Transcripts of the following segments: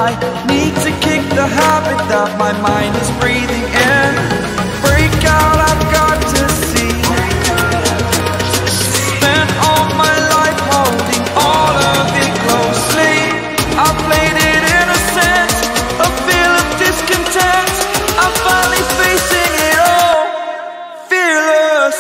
I need to kick the habit that my mind is breathing in. Break out, I've got to see. Spent all my life holding all of it closely. I played it innocent, a feel of discontent. I'm finally facing it all, fearless.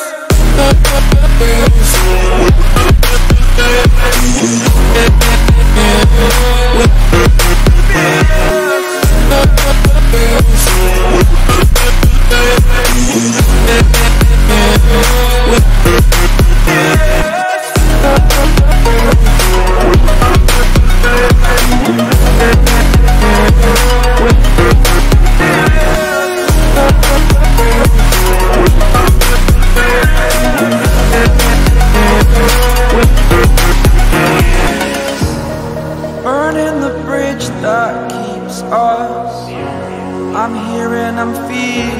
Burning the bridge that keeps us. I'm here and I'm feeling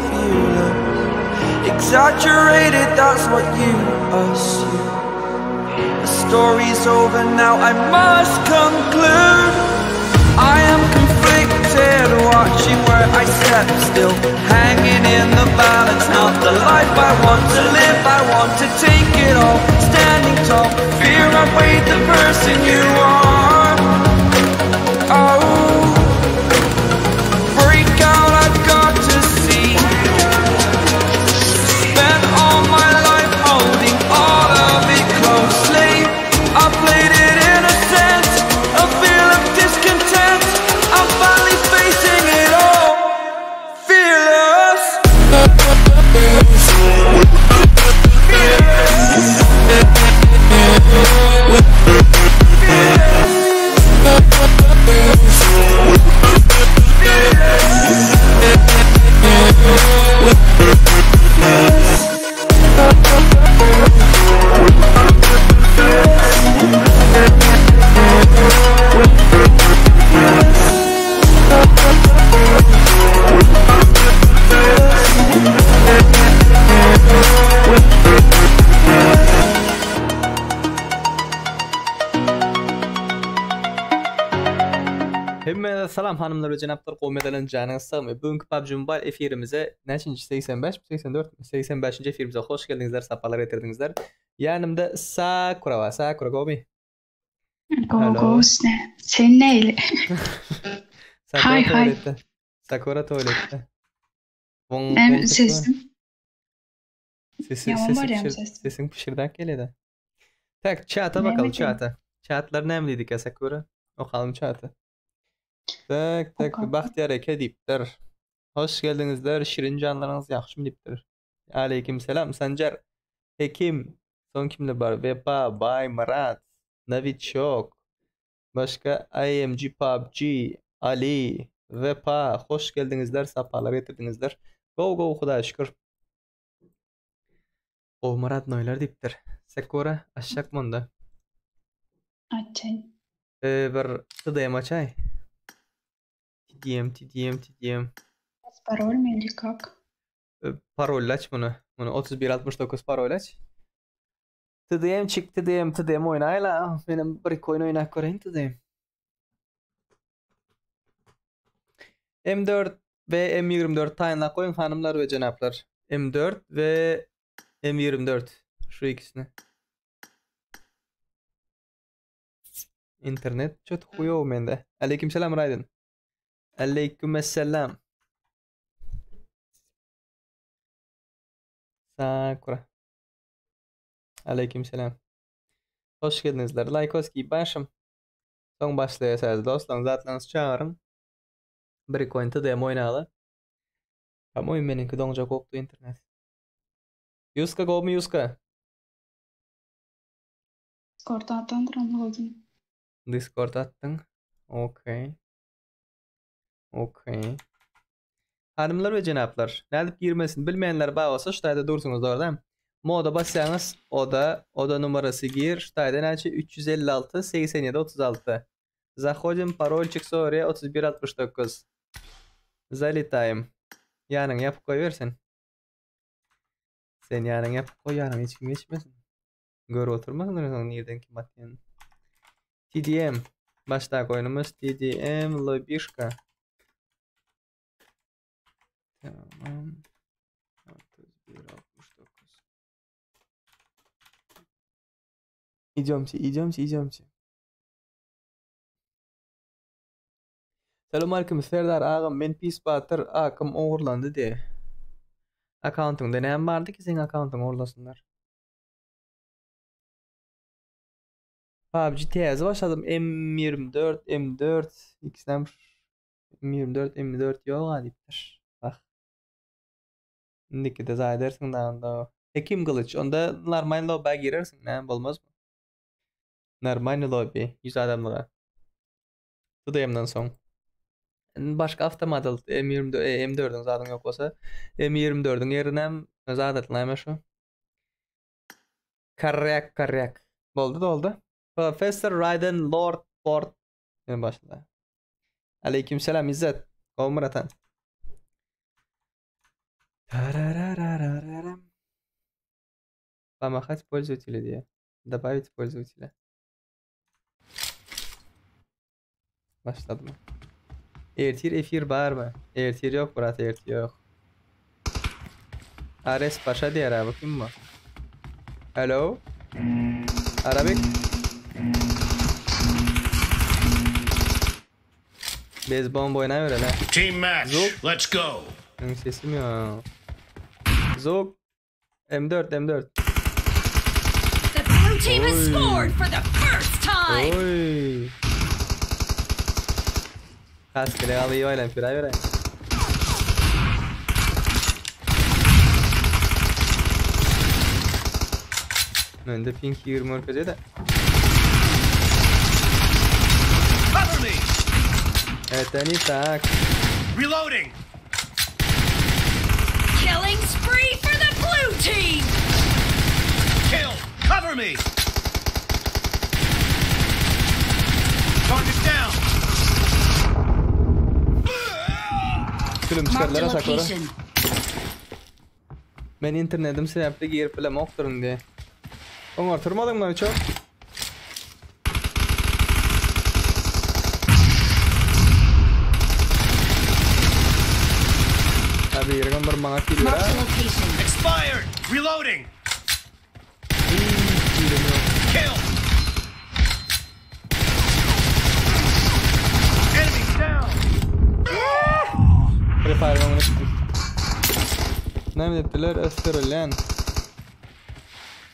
fearless. Exaggerated, that's what you assume. The story's over now, I must conclude. I am conflicted, watching where I step still, hanging in the balance. Not the life I want to live, I want to take it all. Standing tall, fear outweighed the person you are. Oh, break out, I've got to see. Spent all my life holding all of it closely. I played it innocent, a feel of discontent. I'm finally facing it all, fearless. Hemmäňize salam hanymlar we jenaplar gowy medalen janyňyz sagmy bu günki PUBG Mobile efirimize näçinji 85 mi 84 mi 85-nji efirimize hoş geldiňizler saparlar getirdiňizler ýanymda Sakura bar Sakura gowymy Gowy gowy sen sen nähili Sakura Haý haý tuwaletde Sakura tuwaletde Woň Näme woň sesi bar sesim Sesi Ýaman sesi barýamy pişir ses sesiň pişirdäk gelýär Tak çata Näme bakalım diýim çata. Çatlar näme diýdikä Sakura? Okalım çaty. Tak tak Okalım. Bagtyýar eke diýipdir. Hoş geldiňizler şirin janlaryňyz ýagşymy diýipdir. Aleýkim selam Sanjar. Hekim. Soň kimler bar? Wepa, Baý Myrat, Nowiçok. Başga AMG PUBG, Ali, Wepa hoş geldiňizler sapalar getirdiňizler. Gowy gowy Hudaýa şükür. Gowy radnoýlar diýipdir. Sakura açjak munda. Açaý. Ee, bir TDM açaý. TDM, TDM, TDM. S parolmi ili kak? Ee, Parol aç muny. Muny 3169 parol aç. TDM çyk TDM TDM oýnaýla. Menem bir iki oýun oýnap göreýin TDM. M4 we M24 taýynlap goýuň hanymlar we jenaplar. M4 we M24 şu ikisini. Internet çöt huýow mende. Aleykümselam Raýden. Aleykümselam. Sakura. Aleykümselam. Hoş geldiňizler. Laýkos giýip başym. Soň başlaýas häzir dostlaryňyzy zatlaryňyzy çagyryň. Bir iki oýun TDM oýnaly. Tam oýun meniňki doňjak gopdy internet. Ýuska gowmy Ýuska? Discord atandyr login. Discord atdyň. Okey. Okey. Hanymlar we jenaplar, nädip girmesini bilmeýänler bar bolsa şu taýda dursuňyz dogry dämi? Moda basýaňyz, oda, oda numarasy gir, şu taýda näçe 356 87 36. Zahodim, parolçik sorýa 31 69. Zalitaýym. Ýanyňy ýapyp goýber sen. Sen ýanyňy ýapyp goý, ýanyňa hiç kim geçmesin. Görüp oturmasynlar soň nirden kim atýanyny. TDM. Başdaky oýnumyz TDM Lobişka. Tamam. 31 69. Idýomte, idýomte, idýomte. Salam aleyküm Serdar agam men pis batyr akym ogurlandy diye. Akkauntyňda näme bardy ki seň akkauntyňy ogurlasynlar? PUBG täze başladym M24 M4 ikisinem M24 M4 ýok a diýipdir. Bah. Indikide zaý edersiň da onda. Hekim Gylyç onda normalny lobby girersiň näme bolmazmy? Normalny lobby 100 adamlyga. TDM-den soň. Başga awtomat M24 M4-iň zadyň ýok bolsa M24-iň ýerine zat atlaýma şu. Korrekt, korrekt. Boldy, doldy. Professor Raiden Lord Port. Ýene başla. Aleyküm selam İzzet. Gowy Muratan. Tararararararam. Помахать пользователю diýýär. Добавить пользователя. Başladymy? Ertir efir barmy? Ertir ýok brat, ertir ýok. Ares Paşa diýer abi kim bu? Hello? Arabik? Biz bomba oýnaýbereli. Team match. Zuk. Let's go. Benim sesim yok. Zuk. M4 M4. The blue team has Oy. scored for the first time. Oy. Kaskele alyp aýlanyp ýöräýberäý. Mende ping 20 görkezýär-de. Cover me. Это не так. Reloading. Killing spree for the blue team. Kill. Cover me. Target down. Külüm Marked a çykardylar Sakura. location. Men internetim sebäpli girip bilemokdyryn diýe. Oňa turmadyňmy çok? Abi ýergem bir maňa Marked gelýär. a location. Expired. Reloading. Kill. Enemy down. Free Fire öňüne çykdy. Näme diýipdiler? Ösdürilen.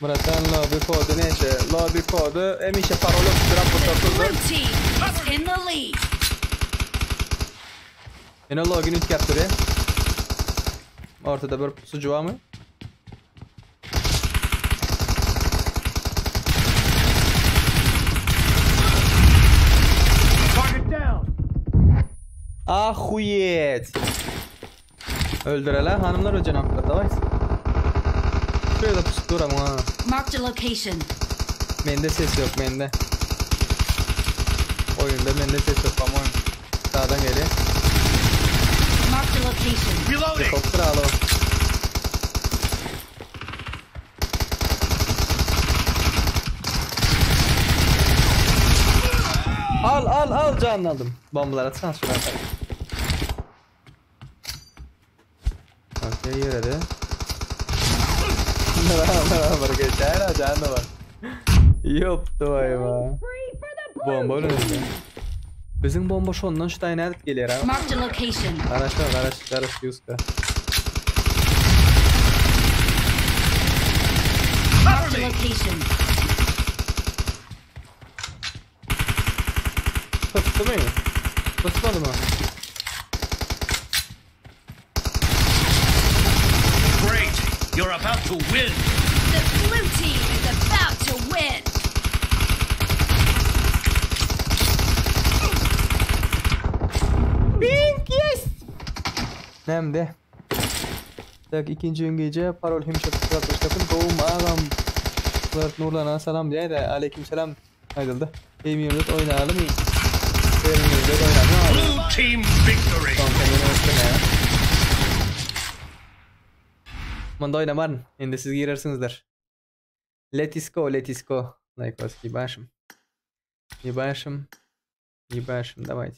Muratan lobby kody näçe? Lobby kody hemişe parol ösdürip The bu blue team is in the lead. Ýene login üýtgäp durýar. Ortada bir pusucu barmy? Target down. Ahuyet. Öldürele hanımlar ve cenaplar. Davay. Şuraya da pusup duram ha. Marked a location. Mende ses yok mende. Oyunda mende ses yok ama oyun. Sağdan geliyor. Marked a location. Reloading. Helikopter alalım. Al al al canını aldım. Bombalar atsana şuradan. Okey yürüdü. Beraber geçer canı var. Yok vay Bomba önümüzde. Bizim bomba şondan şu tane edip geliyor ha. Marked a location. Araç var araç araç yuska. Cover Marked a me. location. Tuttu mu? Tutmadı mı? Great. You're about to win. The blue team is about to win. Pink yes. Nemde? Tak ikinji gün gece parol hemişe tutuştapın Doğum ağam. Bular Nurlan'a salam diye de aleyküm selam aydıldı. M24 oynayalım mı? M24 oynayalım. Blue team victory. Son kendini öptüm ya. Manda oynamarın. Endi siz girersinizler. Let is go, let is go. Like was ебашим. Ебашим. Ýebaşym dawayt.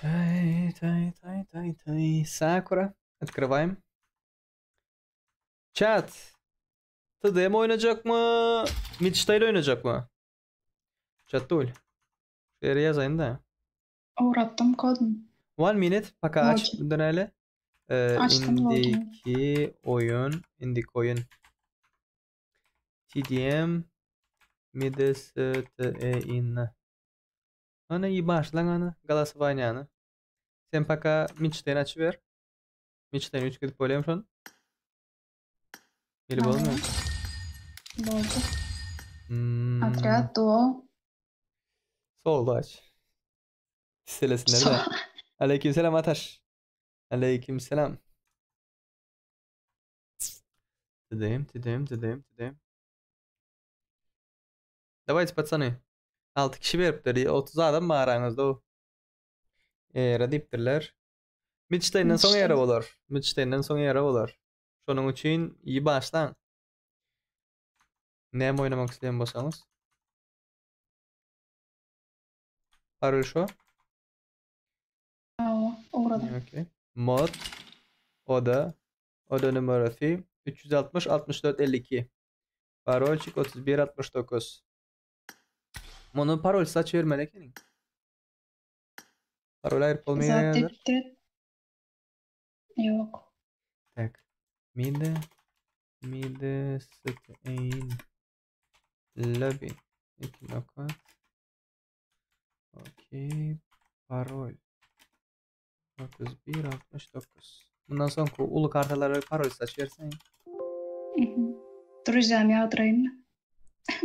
Tay tay tay tay tay. Sakura. Открываем. Chat. TDM oýnajakmy? Midstyle oýnajakmy? Chat dul. Şu ýere ýazaýyn da. Ugratdym koduny. One minute. Paka aç Login. döneli. Ee, Açtym login. indiki oyun. Indiki oyun. TDM Midstein. Ana iyi başlan ana. Galatasaray'ını. Sen paka Midstein açıver. Midstein 3 gidip bolýar şon. Gelip Tamam. bolmuyor. Boldy. Hmm. Otrýad duo. Solda aç. Selesinler de. Aleykümselam Ataş. Aleykümselam. Тыдым, тыдым, тыдым, тыдым. Давайте, пацаны. 6 kişi beripdir. 30 adam bar araňyzda o. Era diýipdirler. Midstein'den soň era bolar. Midstein'den soň era bolar. Şonuň üçin iyi başlaň. Näme oýnamak isleýän bolsaňyz. Parol şo. Hawa, ugradym. Okey. Mod oda oda numarasy 360 64 52. Parolçik 31 69. Muny parolsyz açybermeli ekeniň. Parol aýryp bolmaýar Zat ýaly. diýipdir. Ýok. Tak. Mide mide stein lobby. 2 nokat. Okey. Parol. 31 69. Mundan soňky uly kartalary parolsyz açyberseň. Mhm. Družýam ýagdyraýynmy?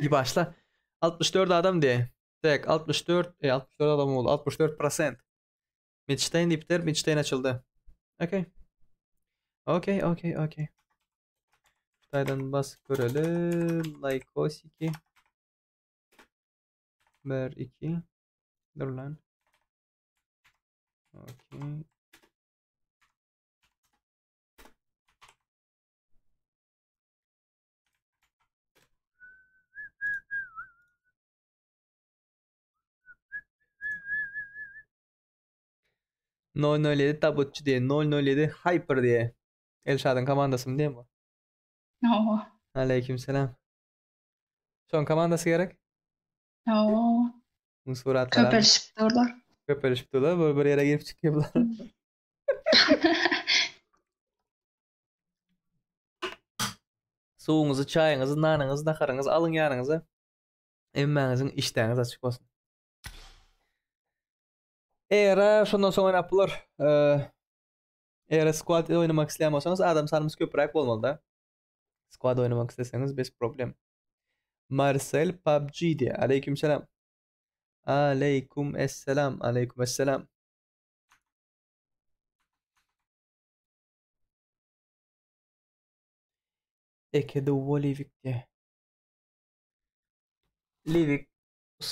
Bir başla. 64 adam diye. Tek 64 e, 64 adam oldu. 64 prosent. Midstein diýipdir. Midstein açyldy. Okey. Okey, okey, okey. Şutaýdan basyp göreli. Likeosiki. 1 2 Dur lan. Okey. 007 tabutçy diýe, 007 Hyper diýe. Elşadyň komandasymy diýen bu. Hawa. Aleyküm selam. Şoň komandasy gerek? Hawa. Bu suratlar Köpelişip durlar. Köpelişip durlar. Bir, bir ýere girip çykýar bular. Suwuňyzy, çaýyňyzy, nanyňyzy, naharyňyzy alyň ýanyňyza. Hemmäňiziň işdäňiz açyk bolsun. Era şondan soň oýnap bolar. Era squad oýnamak isleýän bolsaňyz adam sanymyz köpräk bolmaly-da. Squad oýnamak isleseňiz bez problem. Marcel PUBG diýýär. Aleyküm selam. Aleyküm esselam. Aleyküm esselam. Eke duo Livik diýýär. Livik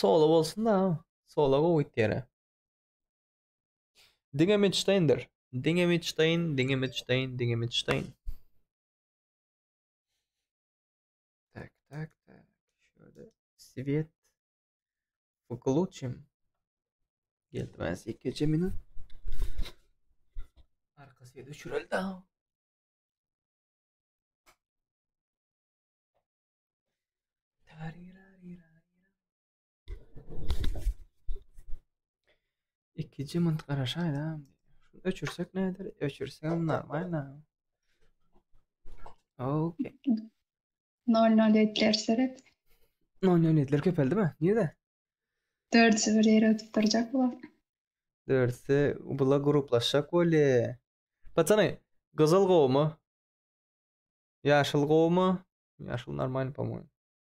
solo bolsun da. Solo gowy gitýär. Diňe Midsteindir. Diňe Midstein, diňe Midstein, diňe Midstein. Tak, tak, tak. Şöyle svet включим. Geldi 2 minut. Arka svet öçüreli da. Ikinji munt garaşaýdam. Şunu öçürsek näder? Öçürsem normal. Okey. 007'ler seret. 007'ler köpeldimi? Nirede? Dördüsi bir ýere tutdurjak bular. Dördüsi bula gruplaşjak bolýa. Пацаны, gyzyl gowumy? Ýaşyl gowumy? Ýaşyl normal по-моему.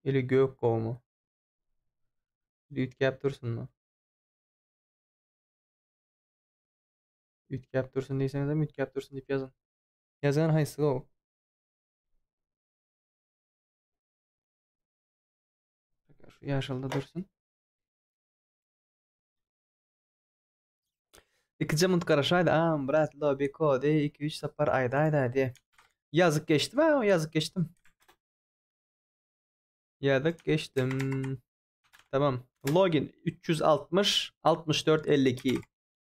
Или gök gowumy? Üýtgäp dursunmy? Üýtgäp dursun diýseňizem üýtgäp dursun diýip ýazyň. Ýazan haýsy gowy? Şu ýaşylda dursun. Ikinji munt garaşaýdy. Am, brat, lobby kody 2-3 sapar aýda aýda diýe. Ýazyk geçdim ha, ýazyk geçdim. Ýazyk geçdim. Tamam. Login 360 64 52.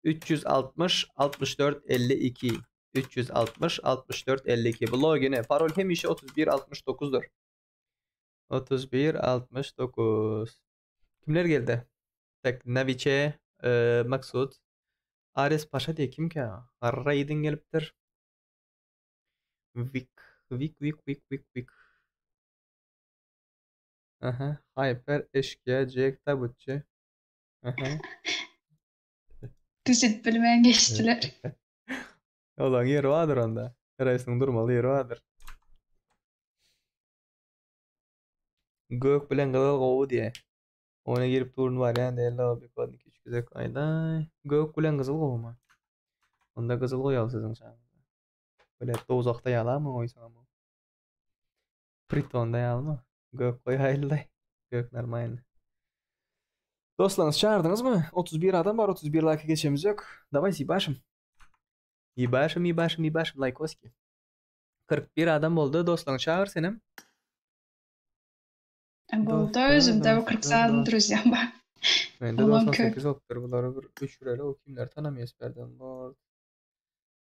360 64 52. 360 64 52. Bu logini. Parol hemişe 31 69'dur. 31 69. Kimler geldi? Tek Naviçe, e, Maksut, Ares Paşa diye kim ki? Raiden gelipdir. Vik, Vik, Vik, Vik, Vik, Vik. Aha, Hyper, Eşkıya, Jack, Tabutçy. Aha. Düzüp bilmän geçdiler. Olaň ýeri bardyr onda. Her haýsynyň durmaly ýeri bardyr. Gök bilen gyzyl gowy diýe. Oýna girip durun barýan diýe lobby kod 2-3 gezek aýdaý. Gök bilen gyzyl gowumy? Onda gyzyl goýaly siziň çagyňyza. Bile dowzahda ýalamy goýsaňam. Pritonda ýalymy? Gök goýaýlylaý. Gök normalny. Dostlaryňyzy çagyrdyňyzmy? 31 adam bar, 31 laýka geçemiz ýok. Daway ýebaşym. Ýebaşym, ýebaşym, ýebaşym laýkoski. 41 adam boldy. Dostlaryňy çagyr senem. Boldy özümde 40 sany druzyam bar. Mende Olam köp. 98 bolupdyr. Bulary bir öçüreli. O kimleri tanamaýas berden. Lord.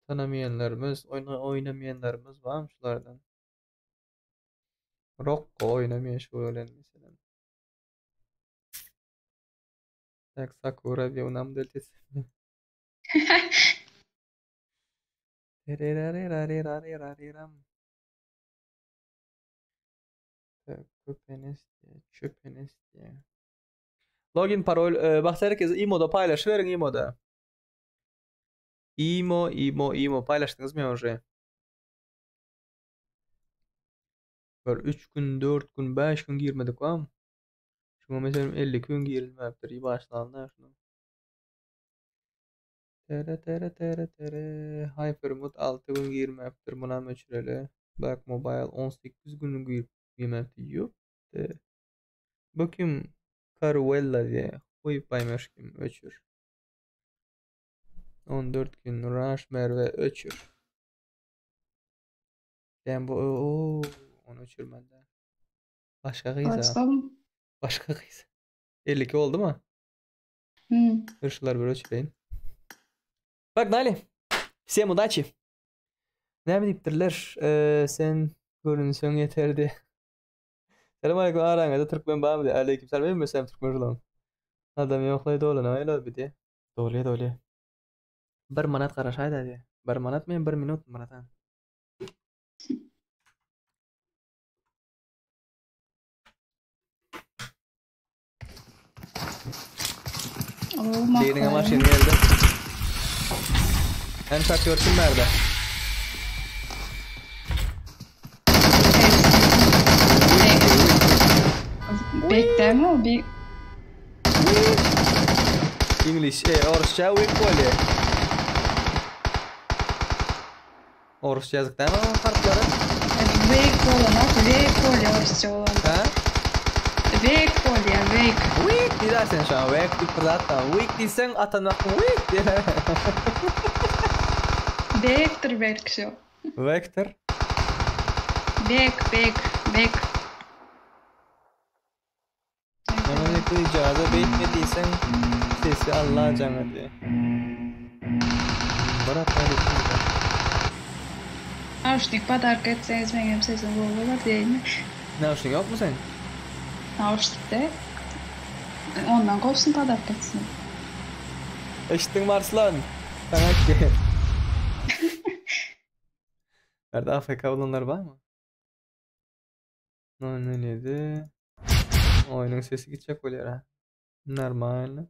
Tanamaýanlarymyz, oýna oýnamaýanlarymyz barmy şulardan? Rokko oýnamaýan şu bilen meselem. Tak Sakura diýe onam deltesi. Köpenes diýe, çöpenes diýe. Login parol, e, bak herkes imoda paýlaşyp imoda. Imo, imo, imo paýlaşdyňyzmy uje? Bir 3 gün, 4 gün, 5 gün girmedik wam. Şuňa meselem 52 gün girilmäpdir. İyi başlandy şunu. Tere tere tere tere. Hypermut 6 gün girmäpdir. Buna öçüreli. Black Mobile 18 gün girip girmäpdir. Yok. De. Bakayım Caruella diye. Huy paymış kim öçür. 14 gün Rush Merve öçür. Ben bu o onu öçürmedi. Başka kız ha. Whatsapp. Başka kız. 52 oldu mu? Hmm. Dur şuları bir öçüreyim. Погнали. Всем удачи. Näme diýipdirler? Ee, sen görünseň yeterdi. Selam aleyküm araňyzda türkmen barmy diýe. Aleyküm selam. Men mesem türkmen şulan. Adam ýoklaý dolana öyle bir diýe. Dogry dogry. Bir manat garaşaýda diýe. Bir manat men bir minut bratan. Oo, Diýeniňe McLaren. maşyn geldi. Hem şaktör kim nerede? Bekleme o bir English, e, orsça weak bolýar. Orsça ýazyk dämi onuň harplary? Wake bolana, wake bolýar orsça bolan. Ha? Wake bolýar, wake. Weak diýär sen şu an. Weak diýip bir zat bar. Weak diýseň atan wagtyň weak diýär. Vektor belki şu. Vektor. Bek, bek, bek. Näme diýip beýtme diýseň sesi Allah jaňa diýär. Bir atar Nauşnik padarka etseňiz meňem sesim gowy bolar diýeýinmi? Nauşnik ýokmy sen? Nauşnikde. Ondan gowsun padarka etsin. Eşitdiňmi Arslan? Sana ki. Nerede AFK olanlar var mı? 07. Oýnuň sesi gitjek bolýar ha. Normal.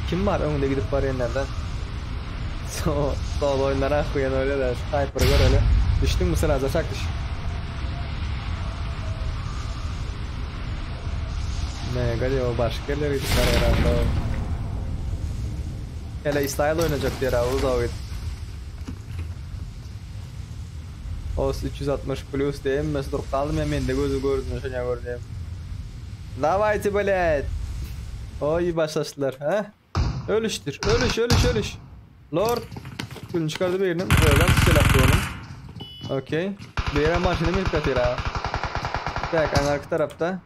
Kim bar öňde gidip barýanlardan? So, sol oýunlara koyan öyle de Sniper gör öyle. Düştün mü sen az aşak düş. Ne galiba başka yerlere gidip var herhalde. Hele İsrail oynayacak diyor ha uzağa git. OS 360 plus diye mesela durup kaldım ya men de gözü gördüm şuna gördüm. Давайте блядь. Oy başlaştılar ha. Ölüştür. Ölüş ölüş ölüş. Lord Tülünü çıkardı birinin. Buradan silah onun. Okey. Diğer maşını milk atıyor ha. Tak, aňarky tarapda.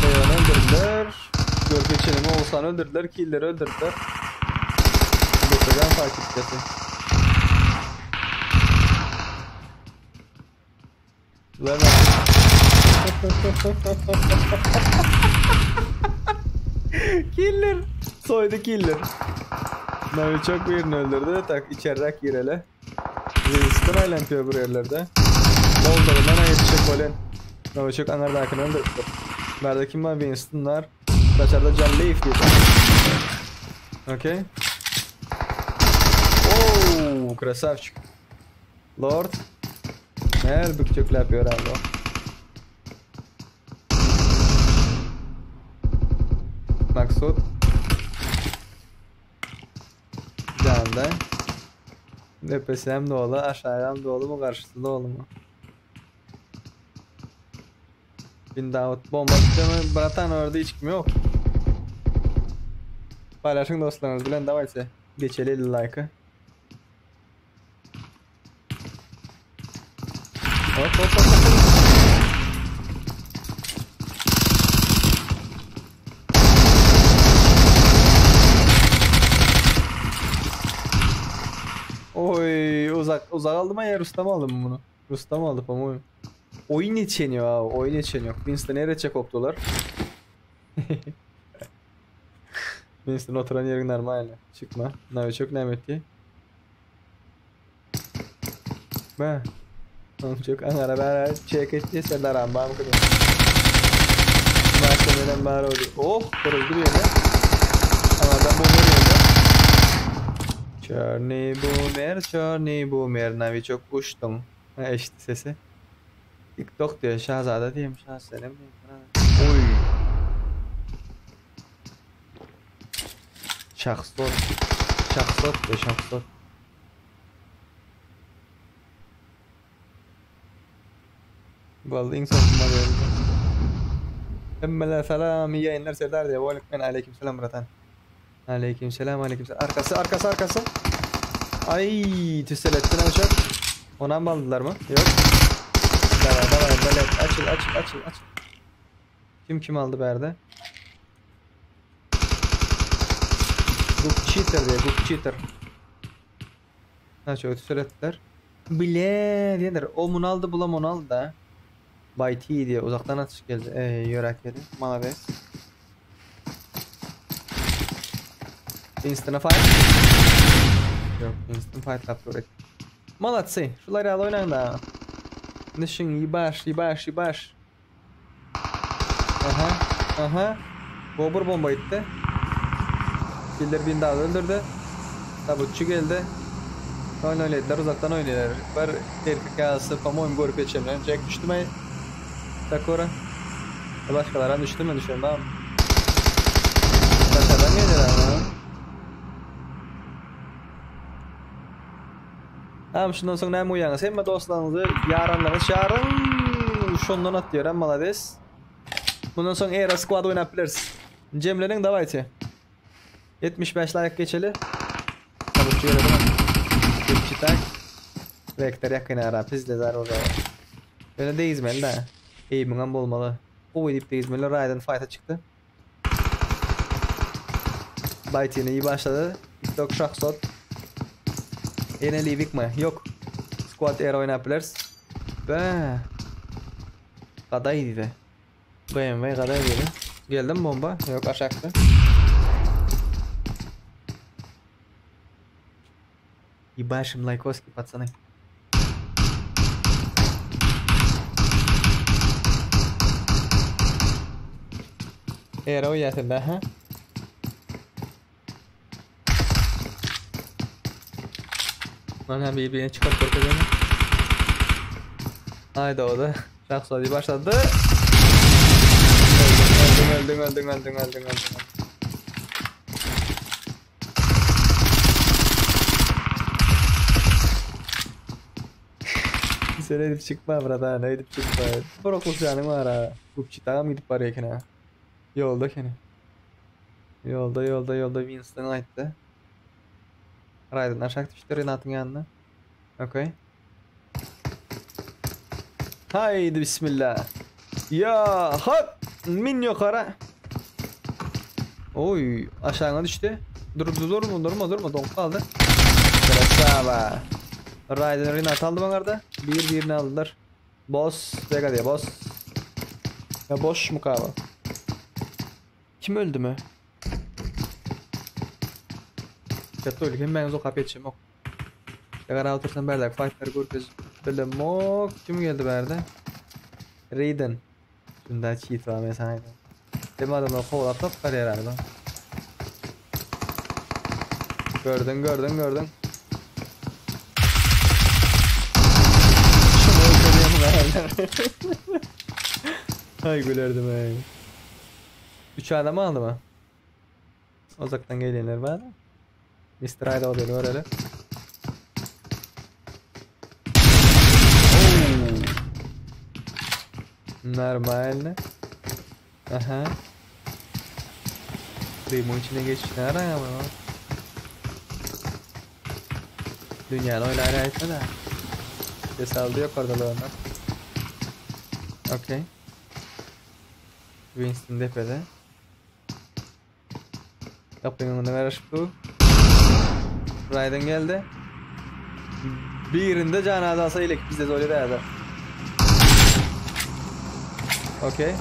Eýwany öldürdüler. Görkeçeniň Oğuzhany öldürdüler, Killeri öldürdüler. Götürgen takipçisi. Killer. Soydu killer. Navi çok birini öldürdü. Tak içeride gireli. Winston aylanıyor bu yerlerde. Doldurundan yetişecek Colin. Navi çok anardakini öldürdü. Nerede kim var? Winston var. Daşarda John Leaf diye. Okey. Oo, красавчик. Lord. Näl bükjekläp ýör abi o. Maksut. Janda. Depesi hem dolu, aşağı dolu mu, karşısı dolu mu? Bin Davut bomba atacağım. Bratan orada hiç kim yok. Paylaşın dostlarınız bilen davayse. Geçeli like'ı. Hop hop hop hop. Oy uzak uzak aldım ya Rustam aldım bunu. Rustam aldı по-моему. Oyun içeniyor abi oyun içeniyor. Winston nereye koptular? Winston oturan yerin normal. Çıkma. Navi çok nemetti. Be. Çok anara bera çek etti serdar ambam kadar. Mahkemeden bari oldu. Oh kırıldı bir yerine. Ama ben bu yerine. Çörni boomer, çörni boomer, Navi çok uçtum. Ha eşit sesi. TikTok diyor, Şahzade diyeyim, Şahsenem diyeyim. Oy. Şahsot. Şahsot diyor, Şahsot. Vallahi en sonunda geldi. Emmele selam, iyi yayınlar Serdar diye. Ve aleyküm selam bratan. Aleyküm selam, aleyküm selam. Arkası, arkası, arkası. Ay, tüsselettin uçak. Ona mı aldılar mı? Yok. Davay, davay, böyle açıl, açıl, açıl, açıl. Kim kim aldı berde? Guk cheater diye, guk cheater. Ha şöyle tüsselettiler. Bile diyenler. O bunu aldı, bulam onu aldı da. Bay T diye uzaktan atış geldi. Yörek geldi. Malades. Winston'a fight. Yok, Winston fight yaptı. Молодцы. Şular al oynayın da. Nişin yibaş, yibaş, yibaş. Aha, aha. Bobur bomba gitti. Killer bin daha öldürdü. Tabutçu geldi. Oyun oynadılar, uzaktan oynuyorlar. Bir erkek ağası, по-моему, görüp geçemiyorum. Jack düştü mü? Sakura. Başkalarına düştü mü? Düşüyorum tamam. Başkalarına gelir ama. Tamam şundan sonra näme uýaňyz? Hemme dostlaryňyzy, ýaranlaryňyzy çağırın. Şondan at diyor, malades. Bundan sonra Era Squad oynap biliriz. Cemlerin davayte. 75 like geçeli. Tabutçu görelim. Tabutçu tak. Vektör yakın ara pizle zar orada. Öyle değizmeli de. Eğimin bolmalı. O edip değizmeli. Raiden fight'a çıktı. Baytini iyi başladı. TikTok Şahsot. Yine Livik mi? Yok. Squad Era oynap biliriz. Be. Kaday dedi. BMW kaday dedi. Geldi mi bomba? Yok aşağıda. Ебашим лайкоски, пацаны. Era oýasynda ha? Lan hem birbirini çıkart korkacağım. Haydi o da. Şahsadi başladı. Öldüm öldüm öldüm öldüm öldüm öldüm. Sen edip çıkma brother, ne edip çıkma. Bırak canım var ha. Kupçi tamam gidip var yakına. Yolda kene. Yolda yolda yolda Winston aytdı. Raiden aşağı düştü Renat'ın yanına. Okey. Haýdi bismillah. Ya hak! Min ýokara. Oý, aşagyna düşdi. Dur, dur, durma, durma, durma, doňup galdy. Krasava. Raiden Rinat aldy baňarda. Bir birini aldylar. Boss, bega diýe, boss. Ya boş mukaba. Kim öldü mü? Kötü öldü. Hemmäňiz okap ýetişemok. Garap otursam bärdäki fightleri görkezip bilemok. Kim geldi bärde? Raiden. Şunda cheat bar men sana aýdayım. Dem adamlar kowlap tapyp barýar abi. Gördün gördün gördün. Şunu öldürüyorum Ay gülerdim ey. Üç adam aldı mı? Uzaktan gelenler var. Mr. Idol beni göreli. Normalny. Aha. Dymyň içine geçişine garaň ama. Dünýäni oýnaýan aýtma-da. Ses aldy ýokardalygyna. Okey. Winston depede. Gapyň öňünde garaşyp dur. Raiden geldi. Birinde can azalsa ilek bizde zor eder. Okey.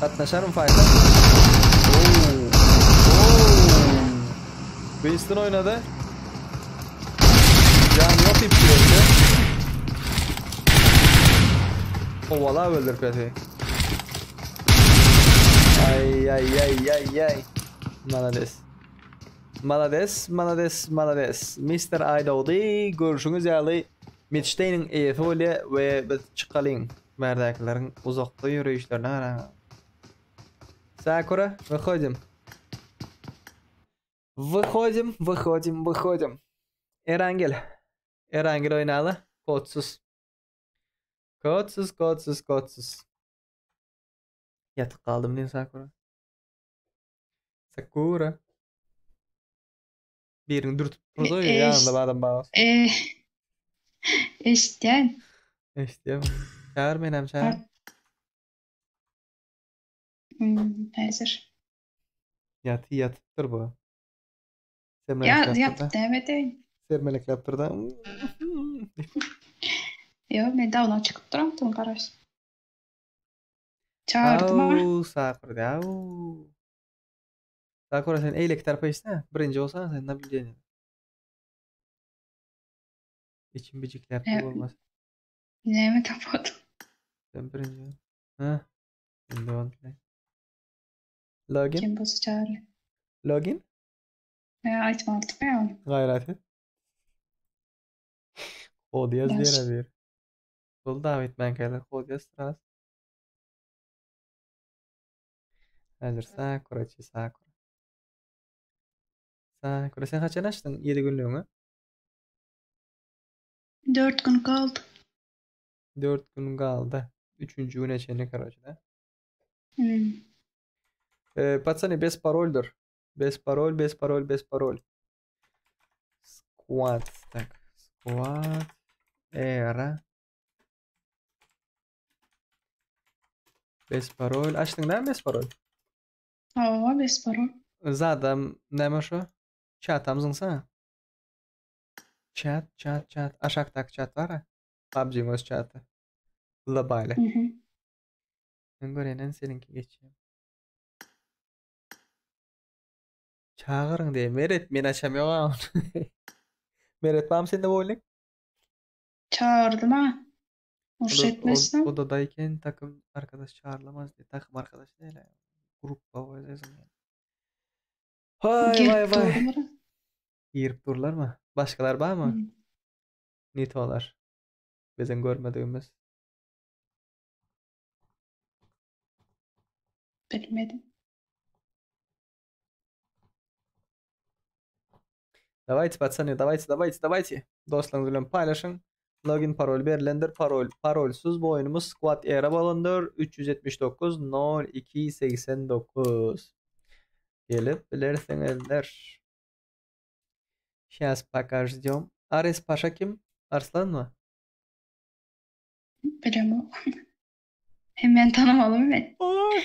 Gatnaşarym fayda. Oo. Oo. Winston oynady. Can yok ip öldü. Kovala öldür peti. Ay ay ay ay ay. Malades. Malades, malades, malades. Mr. Aýdogdy görşüňiz ýaly Mitşteýniň eýesi bolýar we biz çykalyň. Bärdäkileriň uzakda ýöreýişlerine garaň. Sakura, wyhodim. Wyhodim, wyhodim, wyhodim. Erangel. Erangel oýnaly. Kodsuz. Kodsuz, kodsuz, kodsuz. Ýatyp galdym diýen Sakura. Sakura. Birini dürtüp durdy, E, ýanynda bir adam bar. E, eşitýän. Eşitýän. Çagyr menem çagyr. Hmm, häzir. Ýaty ýatypdyr bu. Ya Sermelekläp ýatyp durda. näme edeýin? Sermelekläp durda. Ýok, men dawno çykyp duramdym garaş. Çagyrdym ha. Au, Sakura, au. Sakura sen eýleki tarapa geçsene. Birinji bolsana sen nablýudeniýe. İçim bijikläp Ne, bolmaz. näme tapmadym? Sen birinji. Ha, indi boldy. Login, Kim bolsa çagyrýar. login. Ýa aýtmalydyk ýa ony. Gaýrat et. Kod ýaz Daş. diýer bir. Bul daw etmänkäler kod ýaz biraz. Häzir Sakura çi Sakura. Sakura sen haçan açdyň 7 günlügiňi? 4 gün galdy. 4 gün galdy. 3. güne çenli karoçe da. Hmm. Ee, patsany bez paroldyr. Bez parol, bez parol, bez parol. Squad. Tak. Squad. Era. Bez parol. Açdyň näme bez parol? Hawa, bez parol. Zadam näme şo? Çatam zyňsa. Chat, chat, chat. Aşakdaky chat bar ha. PUBG-iň öz chaty. Globaly. Mhm. Men görenden seniňki geçýär. Çagyryň diýe. Meret men açam ýok ha. Meret barmy sende bu oýunlyk? Çagyrdym ha. Uruş O da, o, etmezsin. o da dayken takım arkadaş çağrılamaz diye. Takım arkadaş değil yani. Grup baba yazın yani. Vay vay Gelip vay. durdular. Girip durlar mı? Başkalar var mı? Hmm. Nitolar. Bizim görmediğimiz. Bilmedim. Давайте, пацаны, давайте, давайте, давайте. Dostlaryňyz bilen paýlaşyň. Login parol berilendir. Parol, parolsuz bu oýunumyz Squad Era bolandyr. 379 02 89. Gelip bilersiňizler. Сейчас пока ждем. Ares Paşa kim? Arslan mı? Bilemok. Hem men tanamalymy men? Oý.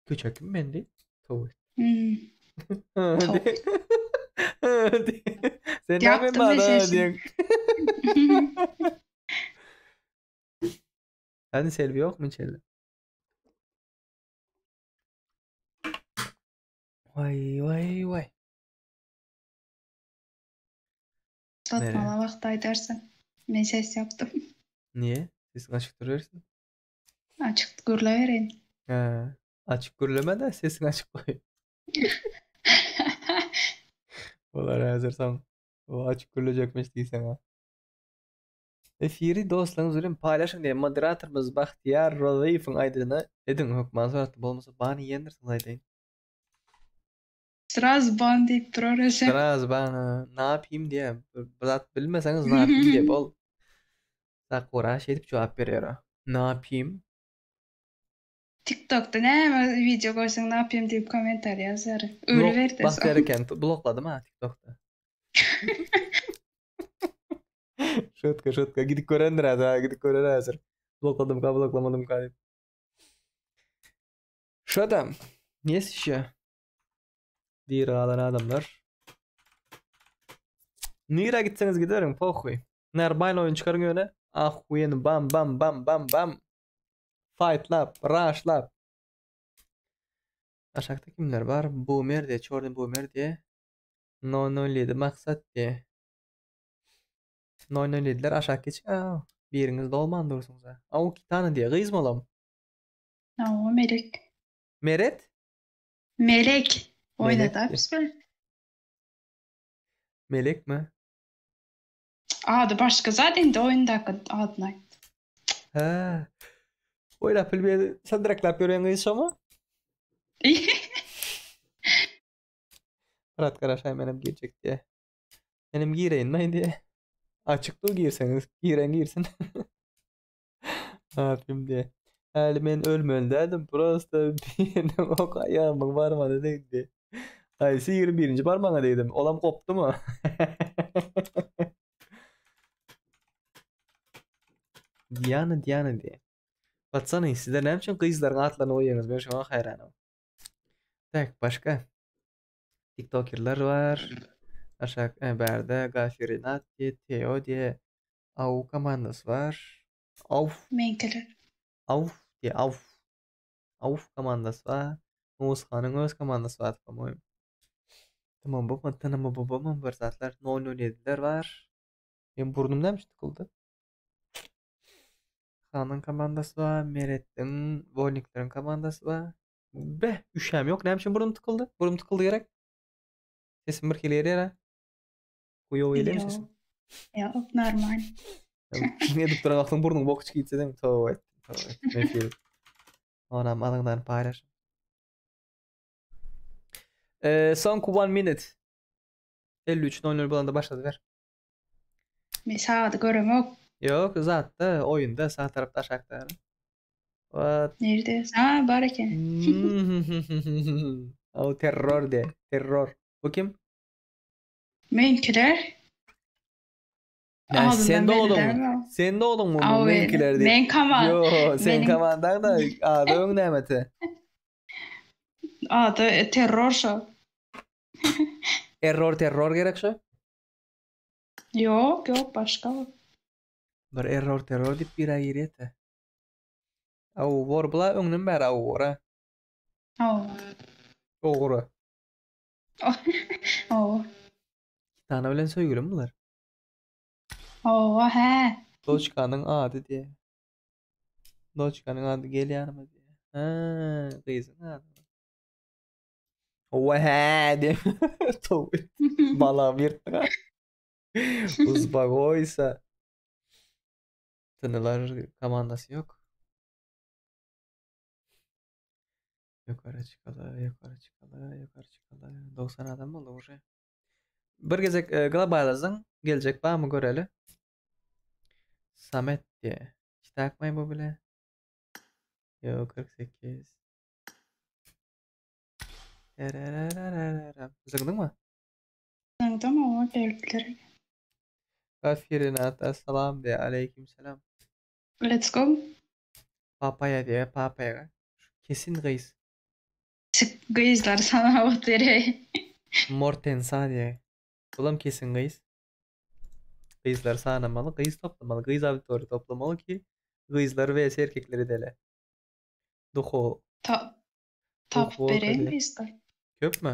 Köçe kim men diý? Tow. Hmm. Tow. Sen näme Ýapdym bana sesini. diýen. Hany Selbi ýokmy içeride? Waý waý waý. Satmala wagty aýdarsyň. Men ses ýapdym. Niye? Sesiň açyk durubersin. Açyk gürläbereýin. Hä, açyk gürleme de sesiňi açyk goý. Olar häzir soň o açyk gürlejekmiş diýseň ha. Efiri dostlaryňyz bilen paýlaşyň diýen moderatorymyz Bagtyýar Rozyýewiň aýdynyna ediň hökman suratda bolmasa ban iýendirsiňiz aýdaýyn. Sraz ban diýip durar eje. Sraz ban napim diýe bir zat bilmeseňiz napim diýe bol. Sakura şeýdip jogap berýär. Napim. TikTokda näme wideo goýsaň napim diýip kommentariý ýazýar. Ölüberdi. Bagtyýar eken blokladym ha TikTokda. Şutka şutka gidip görendir häzir ha gidip görer häzir. Blokladymka bloklamadymka diýip. Şo-da Есть еще? Diri galan adamlar. Nirä gitseňiz gideriň, pohuý. Normal oýun çykaryň ýöne. Ahuýen bam bam bam bam bam. Fightlap, rushlap. Aşakda kimler bar? Boomer diye, Çorny Boomer diye. 007 maksat diye. 007'ler aşak geç. Aa, biriňiz dolman dursuňyz. Au kitana diye. Gyz mı olam? Hawa, Melek. Meret? Melek. Melek Oýnadar biz bilen. Melekmi? Ady başga zat indi oýundaky adyny aýt. Hä. Oýnap bilmeýän, sandyraklap ýören gyz şomy? Myrat garaşaý menem girjek diýe. Menem gireýin-laý diýe. Açyk dur girseňiz, giren girsin. Nätdim diýe. Häli men ölmeli däldim, prosta biriniň ok aýagymyň barmagyna degdi. Haýsy 21-nji barmagyňa degdim? Olam gopdumy? Diana, Diana diýe. Patsany, sizler näme üçin gyzlaryň atlaryny goýýaňyz? Men şoňa haýranam. Tak, başga. TikTokerler bar. Aşak, e, bärde Gafirinat diýe, Teo diýe. Au komandasy bar. Auf. Meňkiler. Auf diýe, Auf. Auf komandasy bar. Nusganyň öz komandasy bar, po-moýem. Tamam, bu tanama bu bu bir zatlar 007-ler bar. Benim burnum näme üçin dykyldy? Hanyň komandasy bar, Meretdiň, Wolnikleriň komandasy bar. Be, üşäm ýok. Näme üçin burnum dykyldy? Burnum dykyldy gerek. Sesim bir hili gelýär. Huýow gelýärmi sesim? Ýok, normal. Ne edip duran wagtyň burnuň boky çykyp gitse deň, toba etdim, toba etdim. Efir. Onam alyňdan paýlaş. Ee, soňky one minute. 53.00 bolanda başlady ber. Men sagady göremok. Ýok, zatda, oýunda, sag tarapda aşakda. What? Nirde? Ha, bar eken. O terror de, terror. Bu kim? Meňkiler. Nä, sen Adyndan dogduňmy? belli dälmi? Sen dogduňmy bu Aw, meňkiler diýip? men komand. Ýo, sen Meniň komandaň da ady öň nämeti? ady terror şo. Error terror gerek şo? Ýok, ýok, başga. Bir error terror diýip bira girýär-de. Aw, bor bula öňden bäri aw bor-a. Aw. Ogry. Hawa. Kitana bilen söýgülimi bular? Hawa, hä. Doçkanyň ady diýe. Doçkanyň ady gel ýanyma diýe. Hä, gyzyň ady. Hawa, hä diýe. Tow. Balam ýyrtdyk. Uzbagoýsa. Tynylar komandasy ýok. Ýokary çykaly, ýokary çykaly, ýokary çykaly. 90 adam boldy uje. Bir gezek e, globalazyň geljek barmy göreli. Samet diye. Çitakmay bu bile. Yo 48. Terererererem. Zyňdyňmy? Zyňdym owa gelipdir. Kafirinata salam we aleýkim salam. Let's go. Papaýa diýýär, papaýa. Kesin gyz. Çyk gyzlar sana ot bereý. Mortensa diýýär. Bulam kesin gyz. Gyzlary sanamaly, gyz toplamaly, gyz auditoriýa toplamaly ki, gyzlar vs erkekler edeli. Duho. Ta tapyp bereýin gyzlar. Köpmi?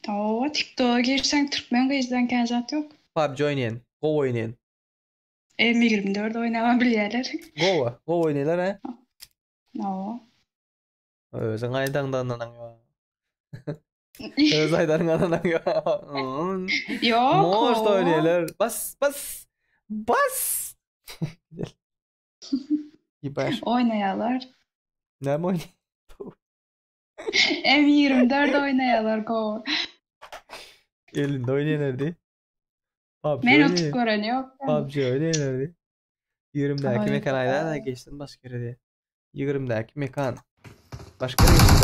Hawa, TikToka girseň türkmen gyzdan kän zat ýok. PUBG oýnaýan, gowy oýnaýan. M24 oýnabam bilýärler. Gowy, gowy oýnaýlar hä? Hawa. Özüň aýdaňdan ýok. Öz aýdanyň anaň ýok. Ýok. Most oýnaýarlar. Bas, bas. Bas. Ýebaş. Oýnaýarlar. Näme oýnaýar? M24 oýnaýarlar gowy. Elinde oýnaýardy. PUBG Men otup gören ýok. PUBG oýnaýardy. 20-däki mekan aýdan geçsin başga ýere diýe. 20-däki mekan. Başga ýere geçsin.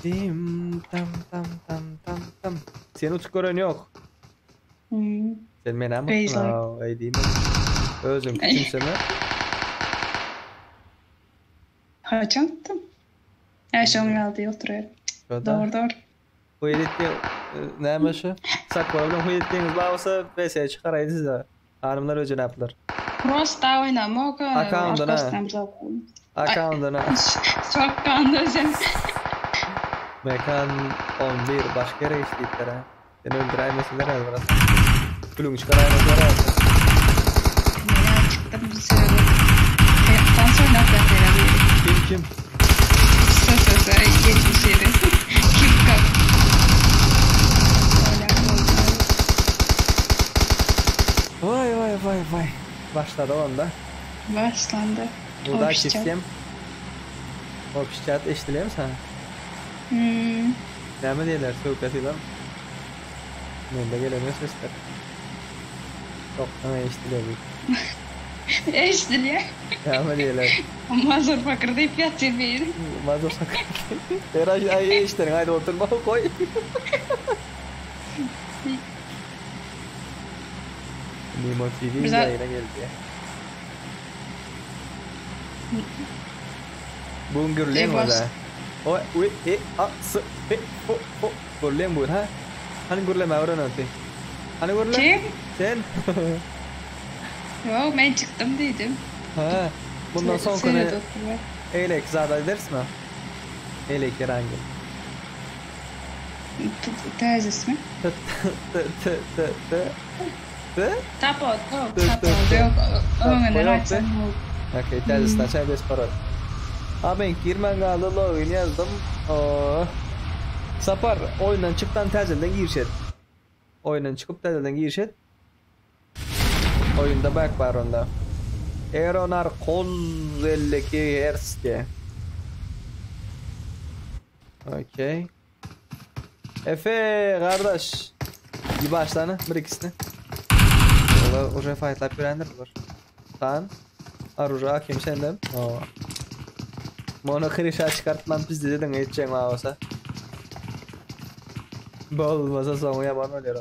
Tim tam tam tam tam tam. Sen utup gören ýok. Hmm. Sen men hem utdun. Eý diýme. Özüň küçümseme. Haçan utdum? Äý şoň ýaly diýip oturar. Dogry dogry. Bu editde näme şu? Sakla bilen huý etdiňiz bolsa BS çykaraýdy size. Hanymlar we jenaplar. Prosta oýnamok. Akkaundyna. Akkaundyna. Sokganda sen. Mekan 11 başga ýere geçdi diýipdir ha. Seni öldüräýmeseler häzir biraz. Külüňi çykaraýmasalar häzir. Men çykdym bu sebäbi. Tans oýnap ýatyr biri. Kim kim? SSS 77. Kim kap. Oýnap boldy. Waý waý waý waý. Başlady onda. Başlandy. Udачи всем. Общий chat eşidilýärmi sana? Hmm. Näme diýerler söwkesiler? Mende gelenok sesler. Ýok, eşidilýär. Eşidilýär. Näme diýerler? Mazur fakir diýip ýatyr biri. Mazur fakir. Her aý eşideniň aýdyp oturma goý. Nemo TV ýaýyna geldi. Bu gün gürleň ola. O, U, E, A, S, P, O, O. Gürleň bu gün ha? Hany gürleme öwrenenti. Hany gürle? Kim? Sen. Ýok, men çykdym diýdim. Ha. Bundan soňkyny eýleki zat aýdarsmy? Eýleki rangi. Täzesimi? T T T T T T Tapawut ýok, tapawut ýok. Öňünden aýtsaň boldy. Okey, täzesini açaý bes parol. A men girmän galdy login ýazdym. Sapar, oýundan çykdan täzeden giriş et. Oýundan çykyp täzeden giriş et. Oýunda bug bar onda. Eronar Koz 52 Hz diýe. Okey. Efe gardaş. Bir başlany bir ikisini. Olar uje fightlap ýörendir bular. San. Aruja kim senden? Oo. Mono krişa çykartman pizdi dedin etjeň bolsa. Bolmasa soňy ýaman bolýar.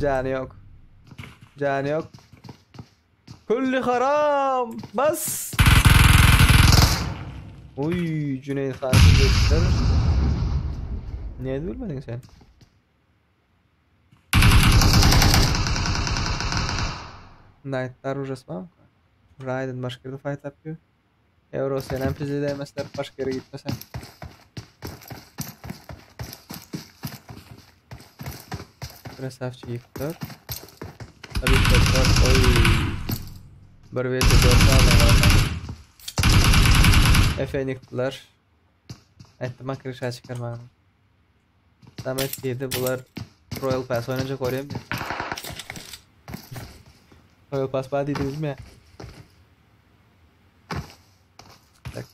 Jany ýok. Jany ýok. Külli haram! Bas! Uy, Cüneyt Han geçdiler. Niye bilmedin sen? Knightlar ujasmam. Raiden başga ýerde fight yapıyor. Euro senem pizde değmezler başga ýere gitmesen. Krasavçı ýykdylar. Tabii tekrar oy. Bir vs 4 aldılar. Efe'ni ýykdylar. Aýtdym akryşa çykarmagyny. Samet diýdi bular Royal Pass oýnajak bolýarmy? Royal Pass bar diýdiňizmi? Tak.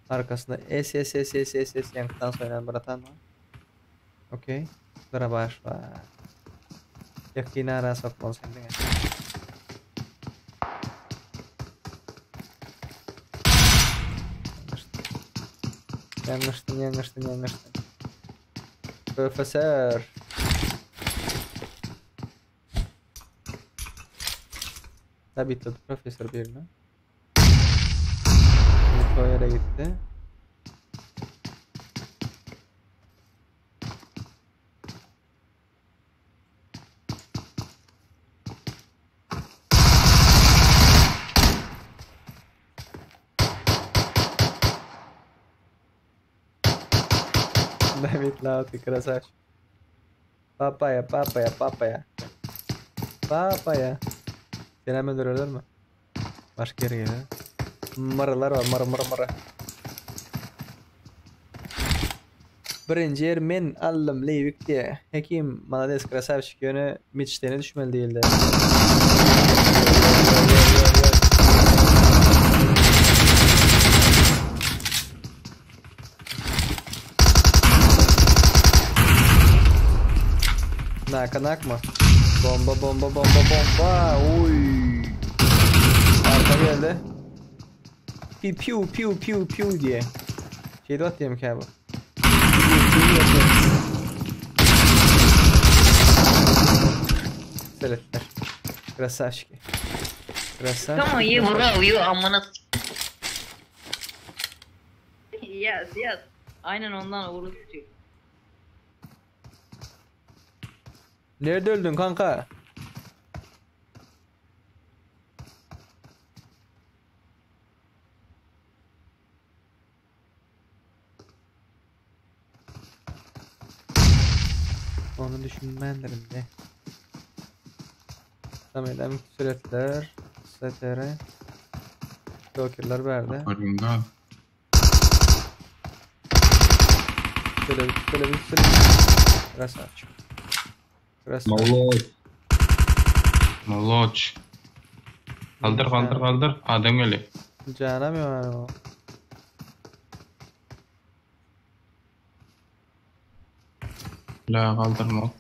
Arkasynda S S S S S S ýaňkydan soýnan bratan bar. Okey. Gyrabaş bar. Ýakyn ara sokmaly sen diňe. Ýalňyşdyn, ýalňyşdyn, ýalňyşdyn. Professor. Tabii profesör birine. O yere gitti. David Lauti, красавчик. Papaya, papaya, papaya. Papaya. Seni hemen öldürürler mi? Başka yere geliyor. Maralar var, mara mara mara. Birinji ýer men aldym Leýwik diýe. Hekim malades krasavçik ýöne miçdene düşmeli diýildi. Naka nakma. Bomba bomba bomba bomba. Oy. Arka geldi. Piu piu piu piu piu diye. Şeyde at diye mi ki bu? Seletler. Красавчики. Красавчики. Come on you bro you amına Yes yes. Aynen ondan uğurlu tutuyor. Nerede öldün kanka? Onu düşünmendirim de. Tamam edem süretler. STR. Jokerler verdi. Barınga. Şöyle bir şöyle bir şöyle. Красавчик. Красавчик. Moloç. Moloç. Kaldır kaldır kaldır. Adam geliyor. Canım ya. La kaldırma.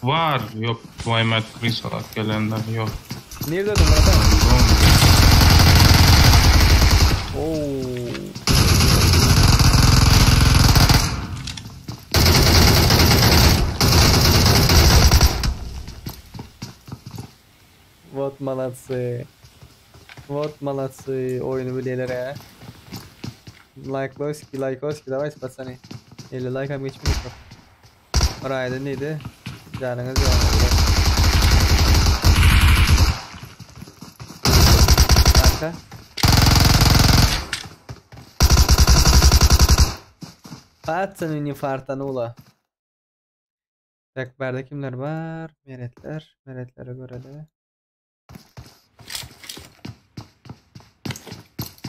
Var. Yok. Vaymet Krisalat gelenler yok. Nerede öldün Murat abi? Oğlum, Oo. Вот молодцы. Вот молодцы. Oyunu bileler ya. Likeoski, likeoski. Давайте, пацаны. 50 like hem geçmedik bak. Orayda neydi? Canınız yok. Arka. Пацаны не фартануло. Tak berde kimler var? Meretler. Meretlere göre de.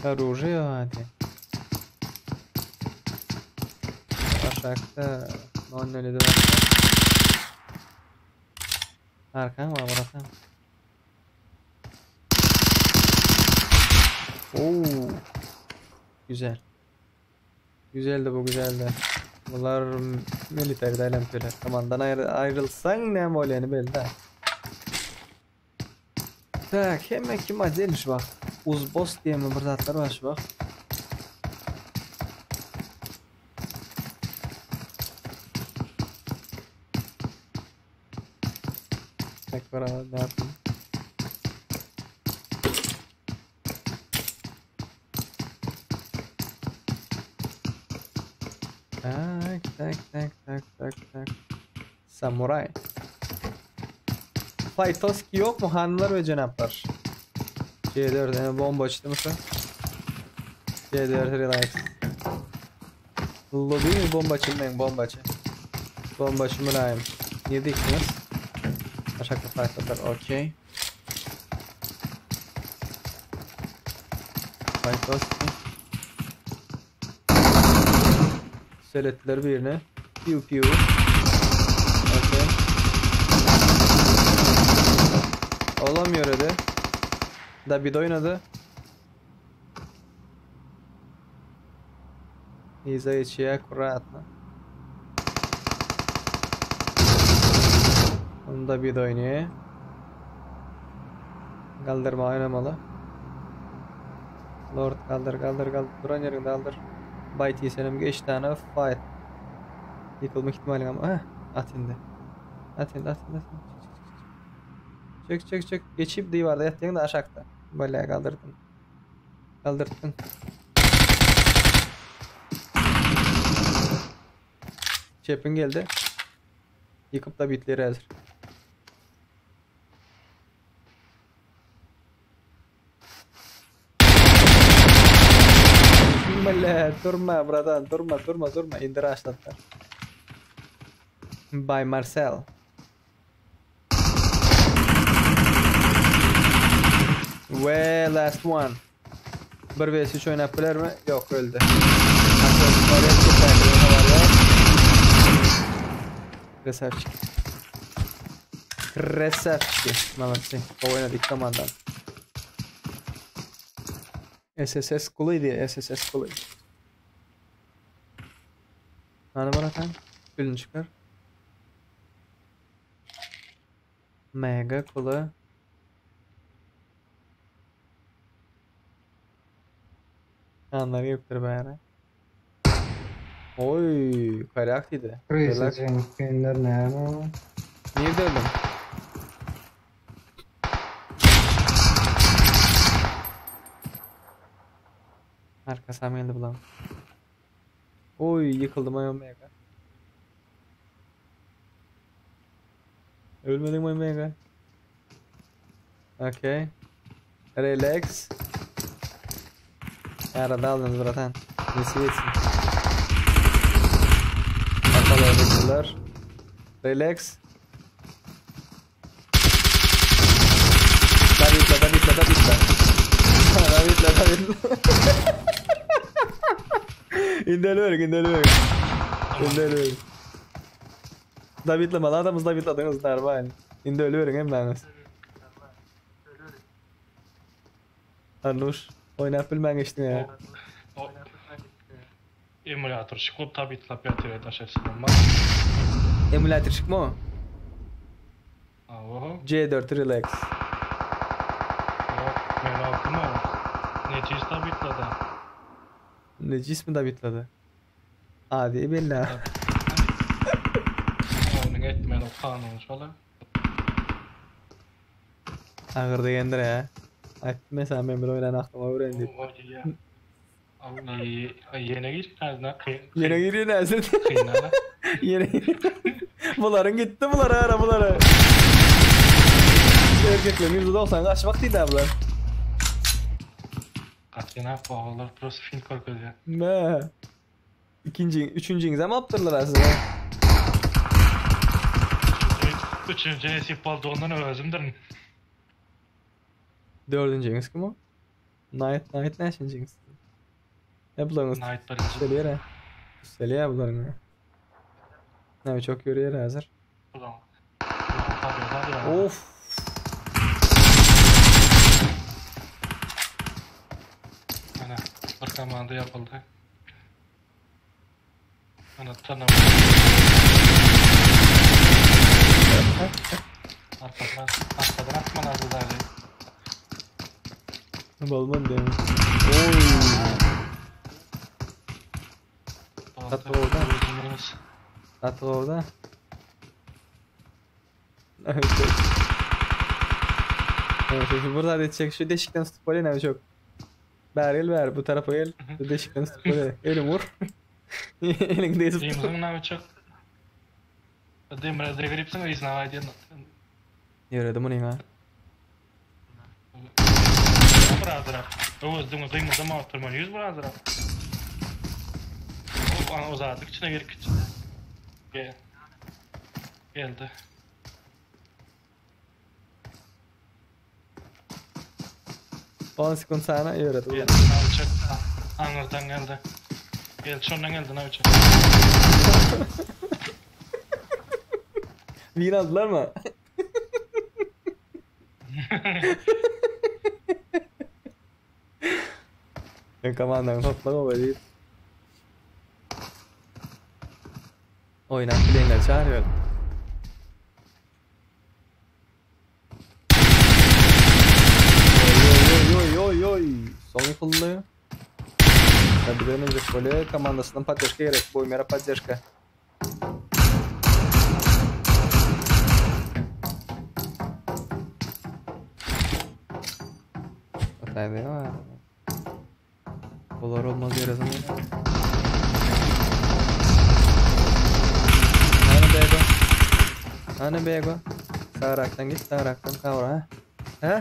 Оружие hadi. Aşağıda 0.07 var. Arkan var Murat. Oo. Güzel. Güzeldi bu güzeldi. Bunlar militer LMP'ler. Komandan ayrılsan ne bolýany belli da. Tak, hemen kim acelmiş bak. Uzbos diye mi bir zatlar var şu bak. Tak var abi, ne yapayım? Tak tak tak tak tak tak. Samuray. Faytoski yok mu hanımlar ve cenaplar? C4 yani bomba açtı mı sen? C4 relax. Lobi mi bomba açılmayın bomba açı. Bomba açı mülayim. Ne diksiniz? Aşağıda fightlar okey. Faytoski. Söylettiler birine. Piu piu. Okey. Olamıyor hadi. Da bir de oynadı. İza içiye akkuratno. Onu da bir de oynuyor. Kaldırma oynamalı. Lord kaldır kaldır kaldır. Duran yerinde kaldır. Byte yesenim 5 tane fight. Ýykylma ihtimalyňam ah, at indi. At indi, at indi, at indi. Çek, çek, çek. Geçip diwarda ýatýaň da aşakda. Bolýa galdyrdyň. Galdyrtdyň. Çepiň geldi. Ýykyp da bitler häzir. Bile, durma bradan, durma, durma, durma. Indir aşlatlar. By Marcel. We last one. 1 vs 3 oýnap bilermi? Ýok, öldi. Krasavçik. Krasavçik. Молодцы. Gowy oýnadyk komandan. SSS kuly diýe, SSS kuly. Hany baratan? Ülün çykar. Mega kuly. Anlar gelipdir bäri. Oý, karyak diýdi. Reis jeňkenler näme? Nirde öldün? Arkasam geldi bulan. Oy, yıkıldım ay Omega. Ölmedim mi Omega? Okey. Relax. Arada aldınız bratan. Nesi etsin. Arkalar Relax. Davidle, Davidle, Davidle. Davidle, Davidle. İndi ölüyorum, indi ölüyorum. Indi ölüyorum. Davidle adamız Davidladınız normal. Indi ölüyorum hemmäňiz. Arnuş, oýnap bilmän geçdiň ya. Emulator çykyp tabitlap ýatyr daşarsyn. Emulator çykma o? Oho. C4 relax. Yok, men okuma. Necis tabitlady. Necis mi tabitlady? Adi bella. Onuň etmeli kanun şola. Agyr degendir ya. Aýtdym mesela men bir oýlan aklyma öwren diýip. Ýene gir, azna. Ýene girýän häzir. Ýene. Bularyň gitdi bulara ara bulara. Erkekler %90 kaçmak diýdi bular. Gaçyna ogullar prosta film görkezýär. Ne? İkinci, üçüncüňize mi apdyrlar aslında? Üçüncü nesip boldugyny özümdir. Dördüncüňiz kim o? Night, Night näçinjiňiz? Ne bularyňyz? Night birinji. Üsteliýär. Üsteliýär bularyň. Ne çok ýörýär häzir. Ulan. Of. Ana, bir komanda yapıldı. Ana tanım. Arkadan, arkadan atma lazım dali. Bolman diýme. Oy. Tatlı oldu. Tatlı oldu. Evet. Evet, şu burada edecek şu deşikten tutup böyle ne çok. Ber gel ber bu tarafa gel. Şu deşikten tutup böyle elim vur. Elinde tutup. Demizin ne çok. Demir degripsin izne aydın. Ýöredim onu ha. Brother. Özüňi gymyldama oturman 100 brother. O ana uzadyk içine girip gitsin. Gel. Geldi. 10 sekund sana ýöredim. Geldi naviçek. Angardan geldi. Geldi şondan geldi naviçek. Win aldylar mı? Ben komandanı toplama böyle. Oynat bilenler çağırıyorum. Oy oy oy oy oy. Son yıkıldı. Tabii önce böyle komandasından поддержка gerek. Boymera поддержка. Taýda bar. Olar olmaz ýere zyňýar. Hany Bego. Hany Bego. Sagrakdan git, sagrakdan kawra. Ha? Ha?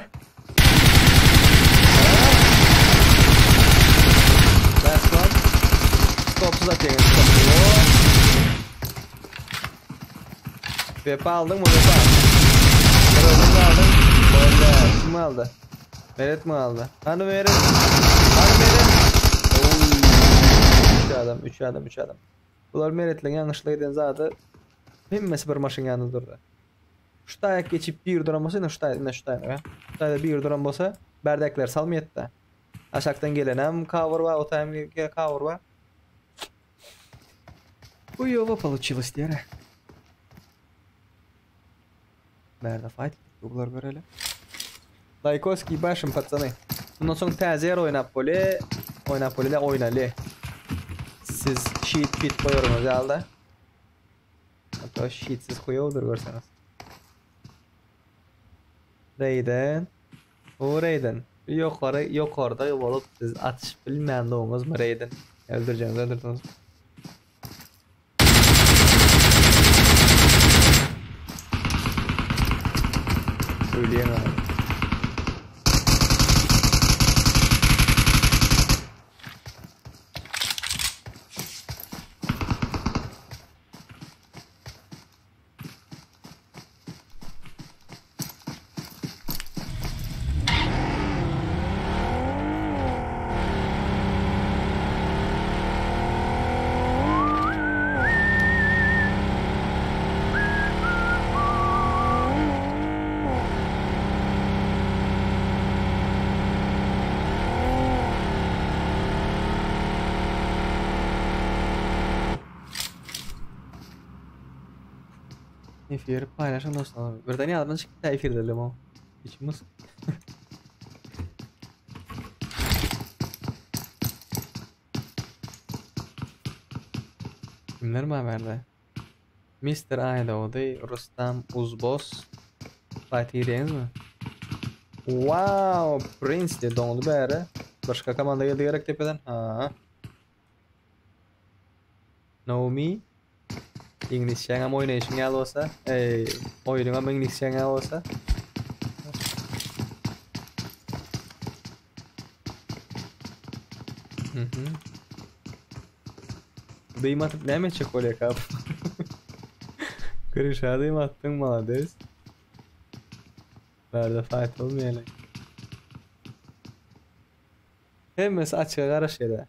Last one. Stopsuz atýan. Stopsuz. Vepa aldyň mı Vepa? Bir özün aldyň. Bolýar. Kim aldy? Meret mi aldy? Hany Meret? Hany Meret? Oy. 3 adam, 3 adam, 3 adam. Bular Meretliň ýalňyşlyk eden zady hemmesi bir maşyn ýanynda durdy. Şu taýak geçip bir duran bolsa, ine şu taýda, ine şu taýda. Şu taýda bir duran bolsa, bärdäkiler salmaýatda. Aşakdan gelenem cover bar, o taýam cover bar. Huýowo получилось diýere. Bärde fight bular göreli. Lajkoski başym patsany. Bundan soň täze ýer oýnap bolýa. Oýnap bolýa, oýnaly. Siz sheet pit goýaryňyz ýaly-da. Hatta sheetsiz huýowdyr görseňiz. Raiden. O Raiden. Ýokary, ýokarda bolup siz atyşyp bilmändigiňizmi Raiden? Öldürjeňizi öldürdiňiz. Ölýän abi. Efiri paýlaşyň dostlar. Birden ýadymdan çykdy efirde o. Içimiz. Kimler bar bärde? Mr. Aýdogdy, Rustam Uzbos. Fight girýäňizmi? Wow, Prince diýe doňdy bäri. Başga komanda geldi gerek tepeden. Ha. Naomi Iňlisçäňem oýnaýşyň ýaly bolsa, eý, oýnuňam iňlisçäň ýaly bolsa. Mhm. Dym atyp näme etjek bolýar kap? Grisha dym atdyň malades. Bärde fight bolmaýaly. Hemmesi açyga garaşýar.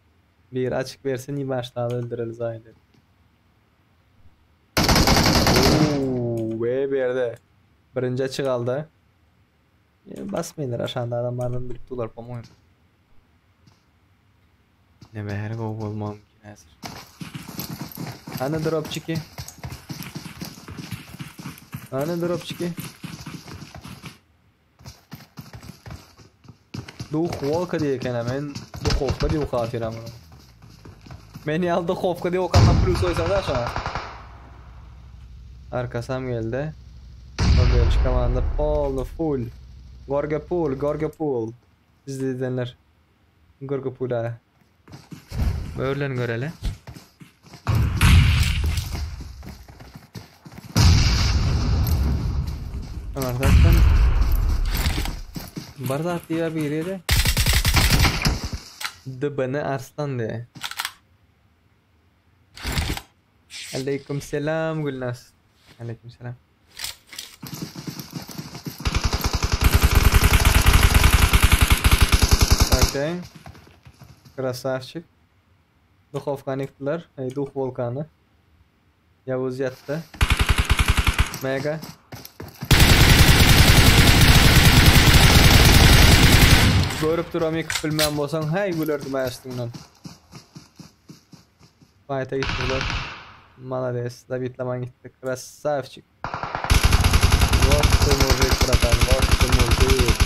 Biri açyk berse ni başlap öldüreli zaýda. Ooo, we berde. Birinji açyk aldy. Basmaýlar aşanda adam bardygyny bilip durlar po-moýemu. Ne bäri gowy bolmagy mümkin häzir. Hany dropçiki? Hany dropçiki? Duh Wolka diýip eken men Duhovka diýip okap muny. Men ýaly Duhovka diýip okandan plus goýsaň da şoňa. Arkasam geldi. Obeliş komanda polny full. Gorge pul, gorge pul. Bizde edenler. Gorge pula. Börlen göreli. Ömer zaten Bar zat diýýär biri-de. DBN Arslan diýýär. Aleyküm selam Gülnaz. Aleyküm selam. Okey. Krasavçik. Duhovkany ýykdylar. Eý, duh wulkany. Ýawuz ýatdy. Mega. Görüp duram ýykyp bilmän bolsaň, häý gülerdim üstüňden. Fight'a gitdiler. Malades, David Laman gitdi. Krasavçik. Вот ты мужик, братан, вот ты мужик.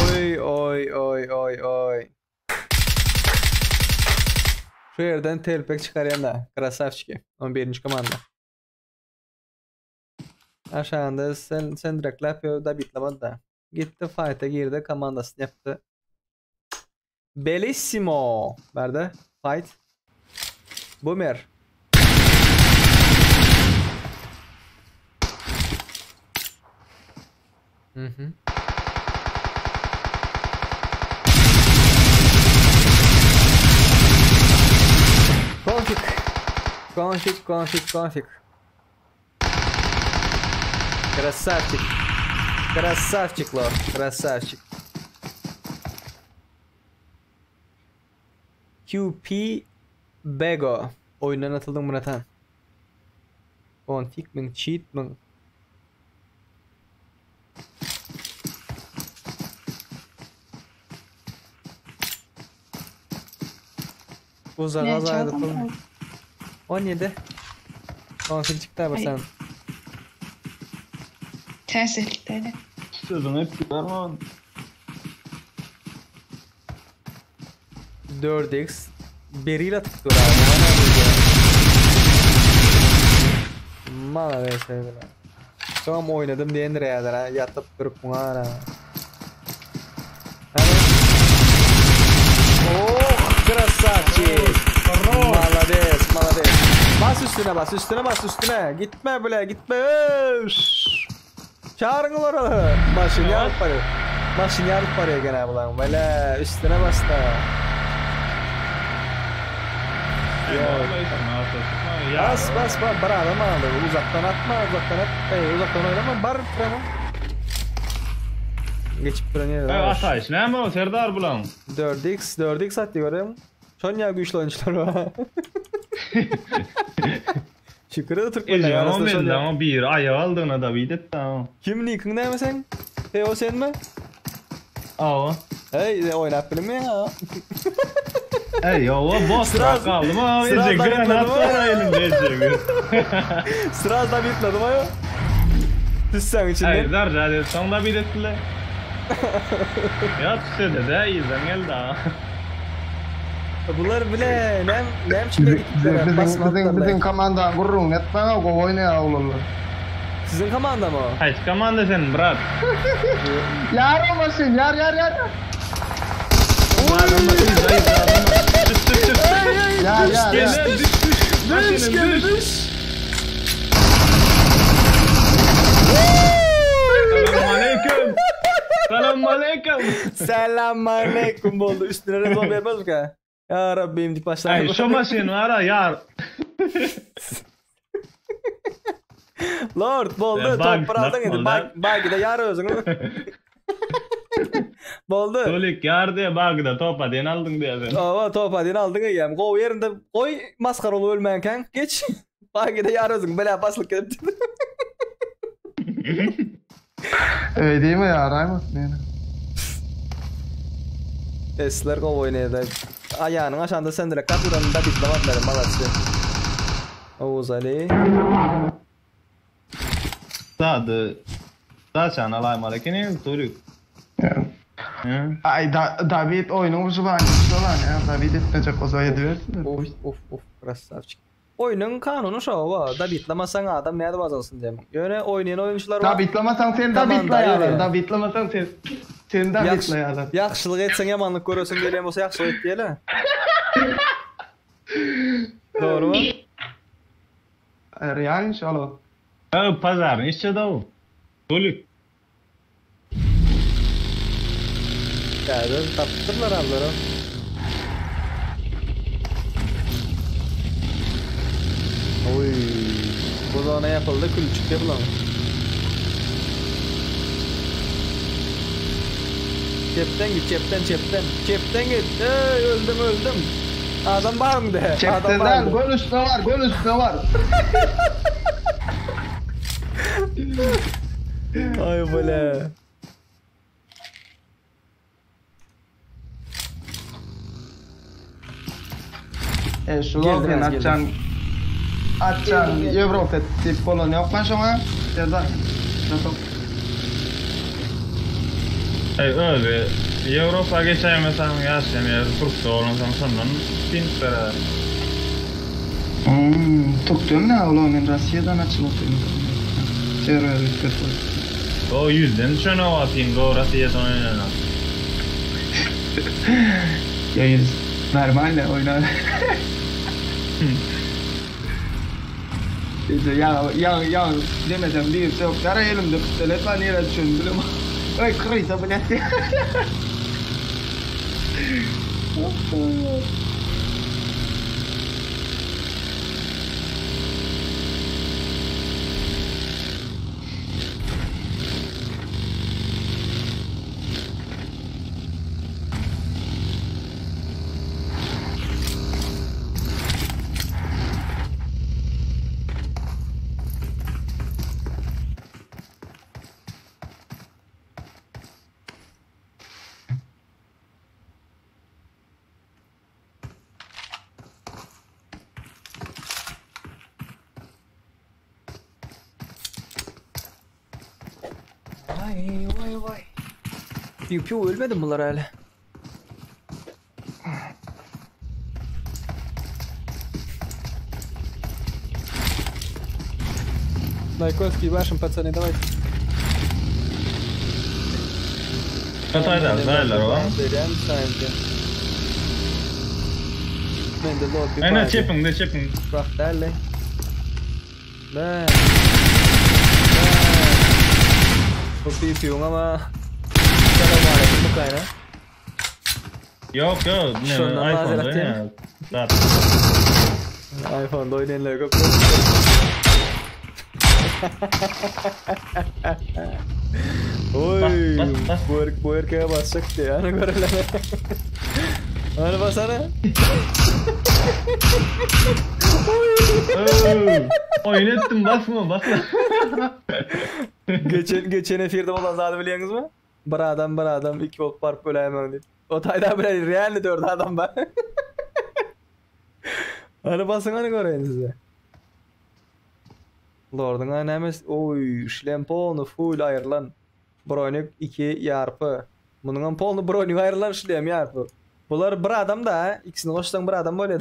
Oý, oý, oý, oý, oý. Şu ýerden telpek çykarýan da, krasavçiki. 11-nji komanda. Aşagynda sen sendrekläp ýör dabitlemedi da. Gitdi fight'a girdi komandasyny ýapdy. Bellissimo. Bärde fight. Boomer. Mhm. Konfig. Konfig, konfig, konfig. Красавчик. Красавчик, Лор. Красавчик. QP Bego. Oyundan atıldım Murat Han. Konfig min, cheat min. Uzaga Näçe uzayda adam pul. kaldı? 17. Konfig çykdy abi Ay. sen. Terslikleri. Sözüňi etdiler mi? 4x beriyle atyp dur abi. Mana bu Mana verseýdiler. Soňam oýnadym diýendir ýadyr ha. Ýatyp durup muňa gara. Oh, красавчик. Молодец, молодец. Bas üstüne bas, üstüne bas, üstüne. Gitme bile, gitme. Üş. Çağırın oralı. Maşın yarıp barýar. Maşyn ýaryp barýar gene bulaň. Bele, üstüne bas da. Bas bas bas bir adam aldy. Uzakdan atma, uzakdan at. Ey, uzakdan oýnama, bar prema. Geçip duran ýeri. Ey ataýyş näme o Serdar bulaň? 4x 4x atdy görýäňmi? Şonýa güýçli oýunçylar bar. Şükür de türkmenler Ejem arasynda o şonýa. mende ama bir aýak aldygyna da bit etdi ha. Kim nikiň näme sen? Hey o senmi? Awa. Hey oýnap bilmeýän ha. Ey ýowa bos Sraz- kaldym ha. sraz Eje granat dabitledim ha. var elimde eje. Sraz da bitledim aýo. Düşsen Ey içinden. zarja dedi soň da bit etdiler. Ya düşse de ýüzden geldi ha. Bular bile nem nem çykyp gitdiler. Bizim Basmadylar. bizim bizim komanda gurrun etmäge gowy oýnaýar oglanlar. Sizin komanda mı? Haýsy komanda sen brat? Ýar maşyn, ýar ýar ýar. Düş düş düş. Ýar ýar. Gel ýar. düş düş. Düş Maşynym gel düş. düş. Selam aleyküm. Selam aleyküm. Selam aleyküm boldy. Üstüne rezon bermez mi? Ya Rabbim dip başlar. Ey şu maşyn var ha yar. Lord boldy. Ya, Top bug, bir aldyň indi. bug, Bak bak de ýar özüň. Boldy. Tolik yar diye bagda topa den aldyň diye sen. Ava top adin aldyň eýem. Gowy ýerinde goý maskara bolup ölmänkäň. Geç. Bak de ýar özüň bela baslyk gelip. Öý diýme ýaraýmy? Näme? Esler gowy oýnaýdy. Aýanyň aşanda sen direkt kapydan da bitlemediler malatsy. Oğuz Ali. Sady. Daçan alaymaly ekeni Tolik. Hı? Ay da David oýnuň ujubany şolan ya. David etmejek bolsa edibersinler. Of of of krasavçik. Oýnuň kanuny şo wa, dabitlamasaň adam näde bazansyn diýem. Ýöne oýnaýan oýunçylar bar. Davidlamasaň sen Komanda Davidlaýarlar. ýörýär. Davidlamasaň sen sen Davidlaýarlar. Ýagşylyk etseň ýamanlyk göresiň gelýän bolsa ýagşylyk et diýeli. Doğru mu? Real inşallah. Ha pazarın işçi da o. Tolik. Täze tapdyrlar ablara. Oy. Bu zona yapıldı külçük yapılan. Çepten git, çepten, çepten. Çepten git. Ey, öldüm, öldüm. Adam var mı de? Adam Çepten var mı? gol üstüne var, gol üstüne var. Ay böyle. E şu Geldim, Lofren az geldim. atcan atcan Evropa tip bolan yok ben şoňa. Serdar. Nasıl? Ey öyle. Avrupa geçäýmesem ýaşaýan ýer Türkçe bolansoň şondan pint berer. Hmm, Türkçe ne oğlum ben Rusya'dan açılıp. Serwer üýtgetmez. O ýüzden düşen owa ping o Rossiýadan oýnana. Ýa ýüz normalny oýnar. Gije ýa ýa ýa demesem birisi ýok. Gara elimde pistolet bar nirä düşenini bilemok. Oý krysa blýat. Vay vay vay. Piu piu ölmedi bunlar hala. Найкоски вашим пацаны, давайте. Hataylar, hataylar o. Berem sanki. Men de lobby Aynen bardy. çepiňde çepiň. Bak derle. Ben. Ben. Bu piu ama. Selam aleyküm bu kayna. Yok yok ne Şondan iPhone'da mazeret ya. Zat. iPhone'da oynayanlar köp. Oy, Bas, bas, bas. bu, er, bu erkeğe basacak diye. Hani görelim. Hani basana. Oo, Oyun ettim basma basma. Geçen geçen efirde olan zaten biliyorsunuz mu? Bir adam bir adam iki ok var böyle hemen deyip. O tayda bile realde dört adam var. Hani basın hani göreyim size. Lord'un annemiz oy şlem polnu full ayrılan bronik 2 yarpı. Bunun polnu bronik ayrılan şlem yarpı. Bular bir adam da ha. İkisini koşsan bir adam böyle.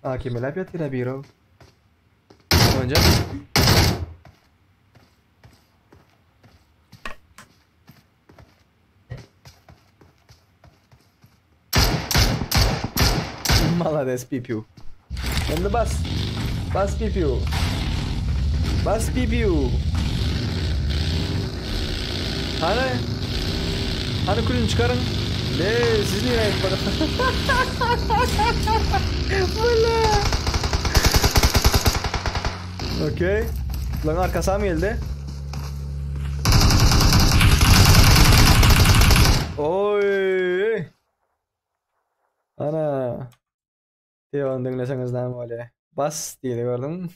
Hakim lap yatır biro. Önce Malades pipiu. Şimdi bas. Bas pipiu. Bas pipiu. Hani? Hani kulünü çıkarın. Ne siz niye yapmadınız? Böyle. Okey. Lan arkası mı geldi? Oy. Ana. Diyon dinleseňiz näme bolýar? Bas diýdi gördün mü?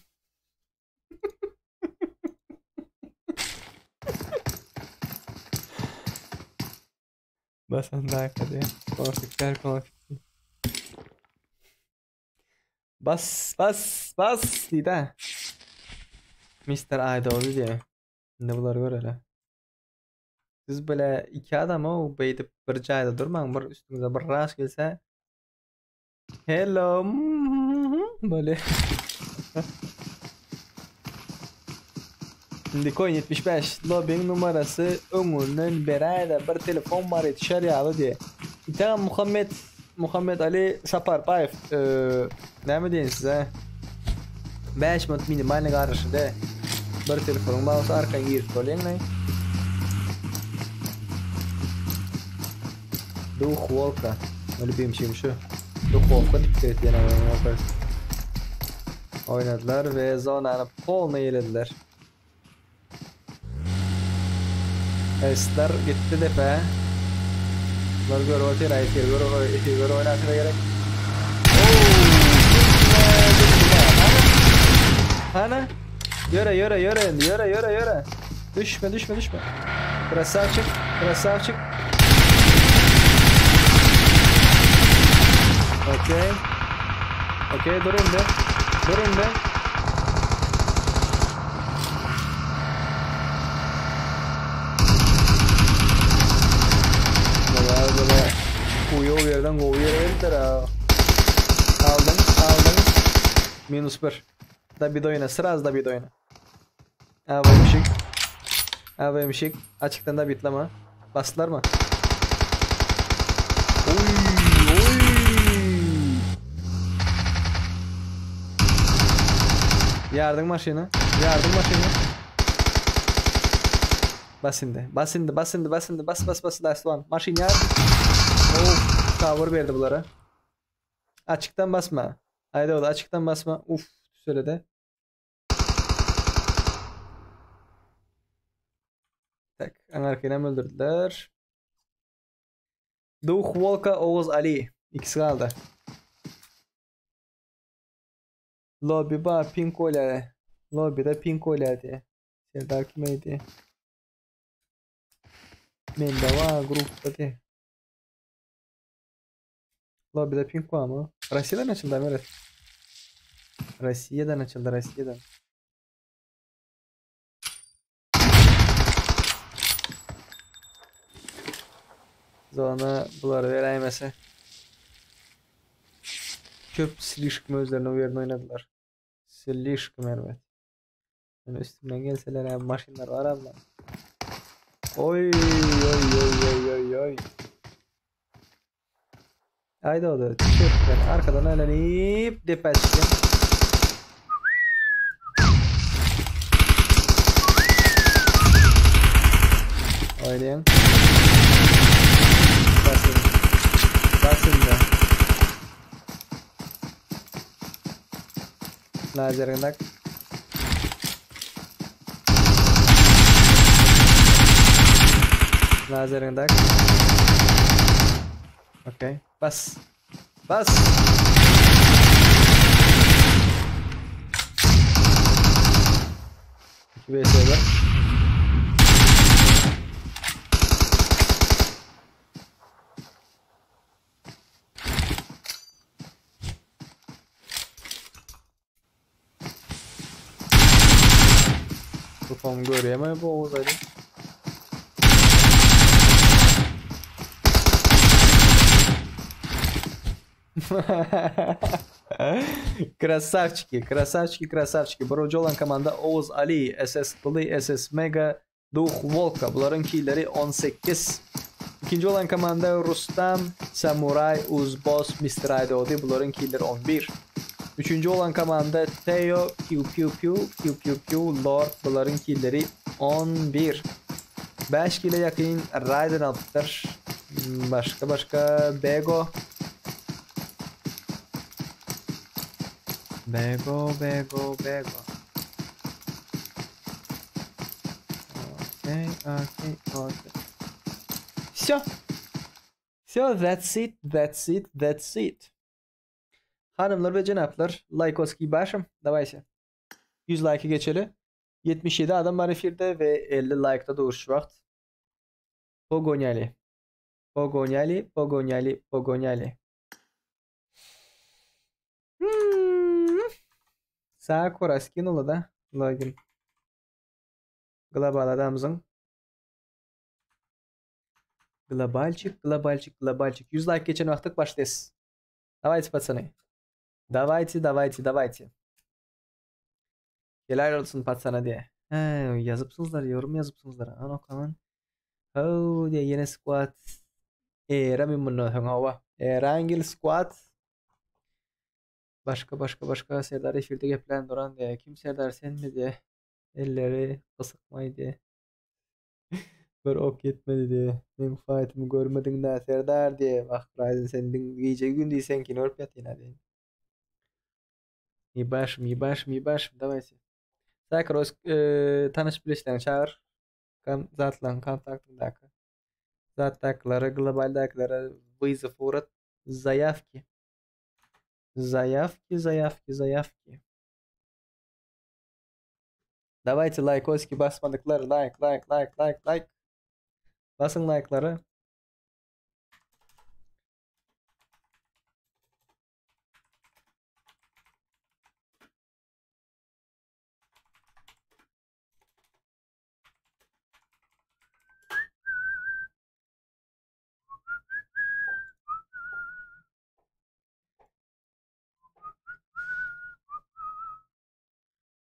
Basan dakika diye. Konflikler konflikti. Bas bas bas diýdi ha. Mr. Aydoğdu diye. Ne bular gör hele. Siz böyle iki adam o beýdip bir jaýda durmaň bir üstüňize bir raş gelse Hello. Böyle. Şimdi coin 75 lobby'nin numarası öňünden berä bir telefon bar yetişer ýaly diye. Bir tane Muhammed Muhammed Ali Saparbayev eee näme diýen size? 5 minut minimal garşyda bir telefonun bolsa arkan girip bolýan ne? Дух волка. Любимчигim şu. Duh volka dikkat et ýene Oynadylar ve zonany polny ýelediler. Esler gitti depe. Bunlar gör otyr, aýtyr, gör otyr, gör oýnatyra gerek. Hana. Yöre yöre yöre yöre yöre yöre. Düşme düşme düşme. Красавчик, красавчик. Okey. Okey dur indi. Dur indi. Böyle böyle. Kuyu yerden koyu yere verdiler ha. Aldım, aldım. Minus 1. Dabid oýna, sraz Dabid oýna. Awemşik. Awemşik. Açykdan Dabitlama. Basdylarmy? Oý, oý. Ýardyň maşyny. Ýardyň maşyny. Bas indi. Bas indi, bas indi, bas indi. Bas, bas, bas. Last one. Maşyn ýar. Oh, cover berdi bulara. Açykdan basma. Haydi oğlu açıktan basma. Uf, söyledi. Tak, anarkinem öldürdüler. Duh Volka Oğuz Ali. İkisi kaldı. Lobby bar pink oýlady. Lobbyda pink oýlady. Serdar kimeydi? Mende var grupta diye. Lobbyda pink var mı? Russiyadan açıldı evet. Russiyadan açıldı Russiyadan. Zona bulary beräýmese. Köp slişkim özlerine o ýerine oýnadylar. Slişkim erbet. Yani üstümden gelseler hem maşynlar var abla. Oy oy oy oy oy oy. Haydi o da çöpten arkadan ölenip depe çıkıyor. Oynayın. Basın. Basın da. Lazerin tak. Lazerin tak. Okey. Bas. Bas. 2 vs 1. Kafam görýärmi bu Oğuz Ali? Красавчики, красавчики, красавчики. Birinji olan komanda Oğuz Ali, SS Kıly, SS Mega, Duh Volka. Bularyň killeri 18. Ikinji olan komanda Rustam, Samuray, Uzbos, Mr. Aydogdy. Bularyň killeri 11. Üçünji olan komanda Teo, Piu Piu Piu, Piu Piu Piu, Lord. Bularyň killeri 11. 5 kile ýakyn Raiden alypdyr. Başga başga Bego. Bego, Bego, Bego. Okay, okay, okay. Всё. Всё, that's it, that's it, that's it. Hanymlar we jenaplar, laýkoski başym. Dawayse. 100 laýky geçeli. 77 adam bar efirde we 50 laýkda dur şu wagt. Pogonýaly. Pogonýaly, pogonýaly, pogonýaly. Hmm. Sakura skinuла, da? Login. Global adamsyň. Globalçik, globalçik, globalçik. 100 like geçen wagtyk başlaýas. Dawayte patsany. Dawayte, dawayte, dawayte. Helal olsun patsana diýe. He, ýazypsyňyzlar, ýorum ýazypsyňyzlar. An okaman. How diýe ýene squad. Era men mundan soň hawa. Erangel squad. Başga başga başga Serdar efirde geplän duran diýe. Kim Serdar senmi diýe. Elleri gysykmaý diýe. Bir ok ýetmedi diýe. Meň faýtymy görmediň dä Serdar diýe. Wah Ryzen sen diň gije gündiz seňkini görüp ýatyn-a diýen. Ýebaşym, ýebaşym, ýebaşym, dawayte. Sakir öz e, tanyş bilişlerini çagyr. Kam zatlaryň kontaktyňdaky. Zatdakylara, globaldakilere wyzow ugrat. Zaýawki. Zaýawki, zaýawki, zaýawki. Dawayte laýkoski basmadyklar laýk, laýk, laýk, laýk, laýk. Basyň laýklary.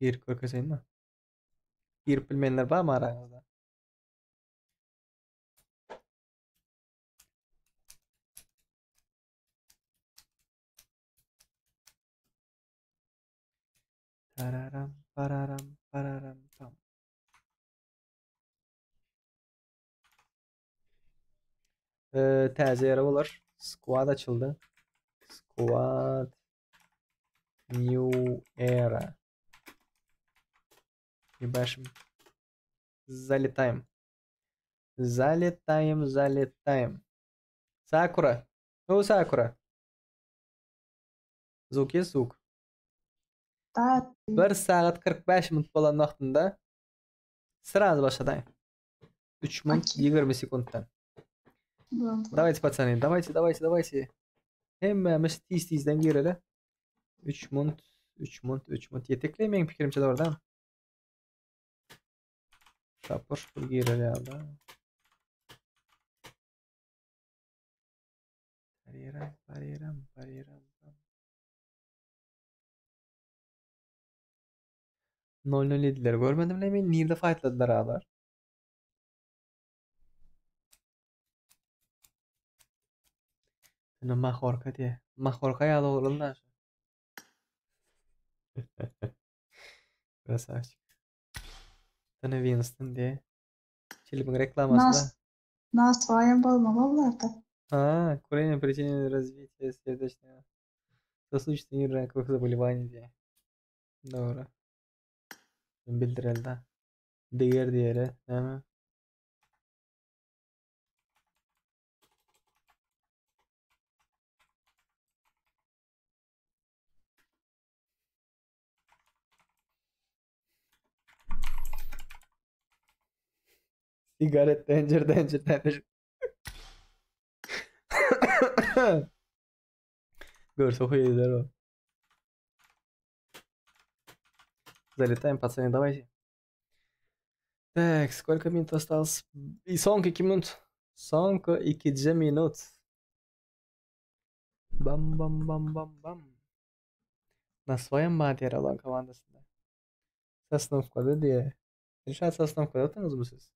Girip görkezeýinmi? Girip bilmeýänler barmy araňyzda? Tararam, pararam, pararam, pam. Ee, täze ýere bolar. Squad açyldy. Squad New Era. Ебашим. Залетаем. Залетаем, залетаем. Сакура. О, Сакура. Звук есть звук? Da. 1 sagat 45 minut bolan wagtynda sraz başladaý. 3 minut 20 sekuntdan. Давайте, пацаны, давайте, давайте, давайте. Hemmämiz tiz-tizden gireli. 3 minut, 3 minut, 3 minut ýetekli meň pikirimçe dogrudan. Şapur şupur gireli ýaly. Bariram, bariram, bariram. Nol nol ýedileri görmedim le men nirde fightladylar alar. Ine mahorka diýe. Mahorka ýaly oglan da. Красавчик. Ine Winston diýe. Çilimiň reklamasy da. Nas Naswaýam bolmaly olarda. Ha, курение причина развития сердечно сосудистых и раковых заболеваний diýe. Dogry. Bildireli-dä. Deger diýeli, näme? Sigaret danger danger danger. Görse hoý eder o. Залетаем, пацаны, давайте. Так, сколько минут осталось? И soňky 2 minut. Soňky 2 minut. Bam bam bam bam bam. Naswaýam bar diýer olaryň komandasynda. Sosnowkada diýer. Dilşat Sosnowkada otyrňyzmy siz?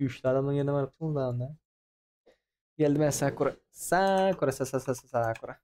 Güýçli adamlaryň ýerine barypsyňyz da onda. Geldi men Sakura. Sakura sa sa sa sa Sakura.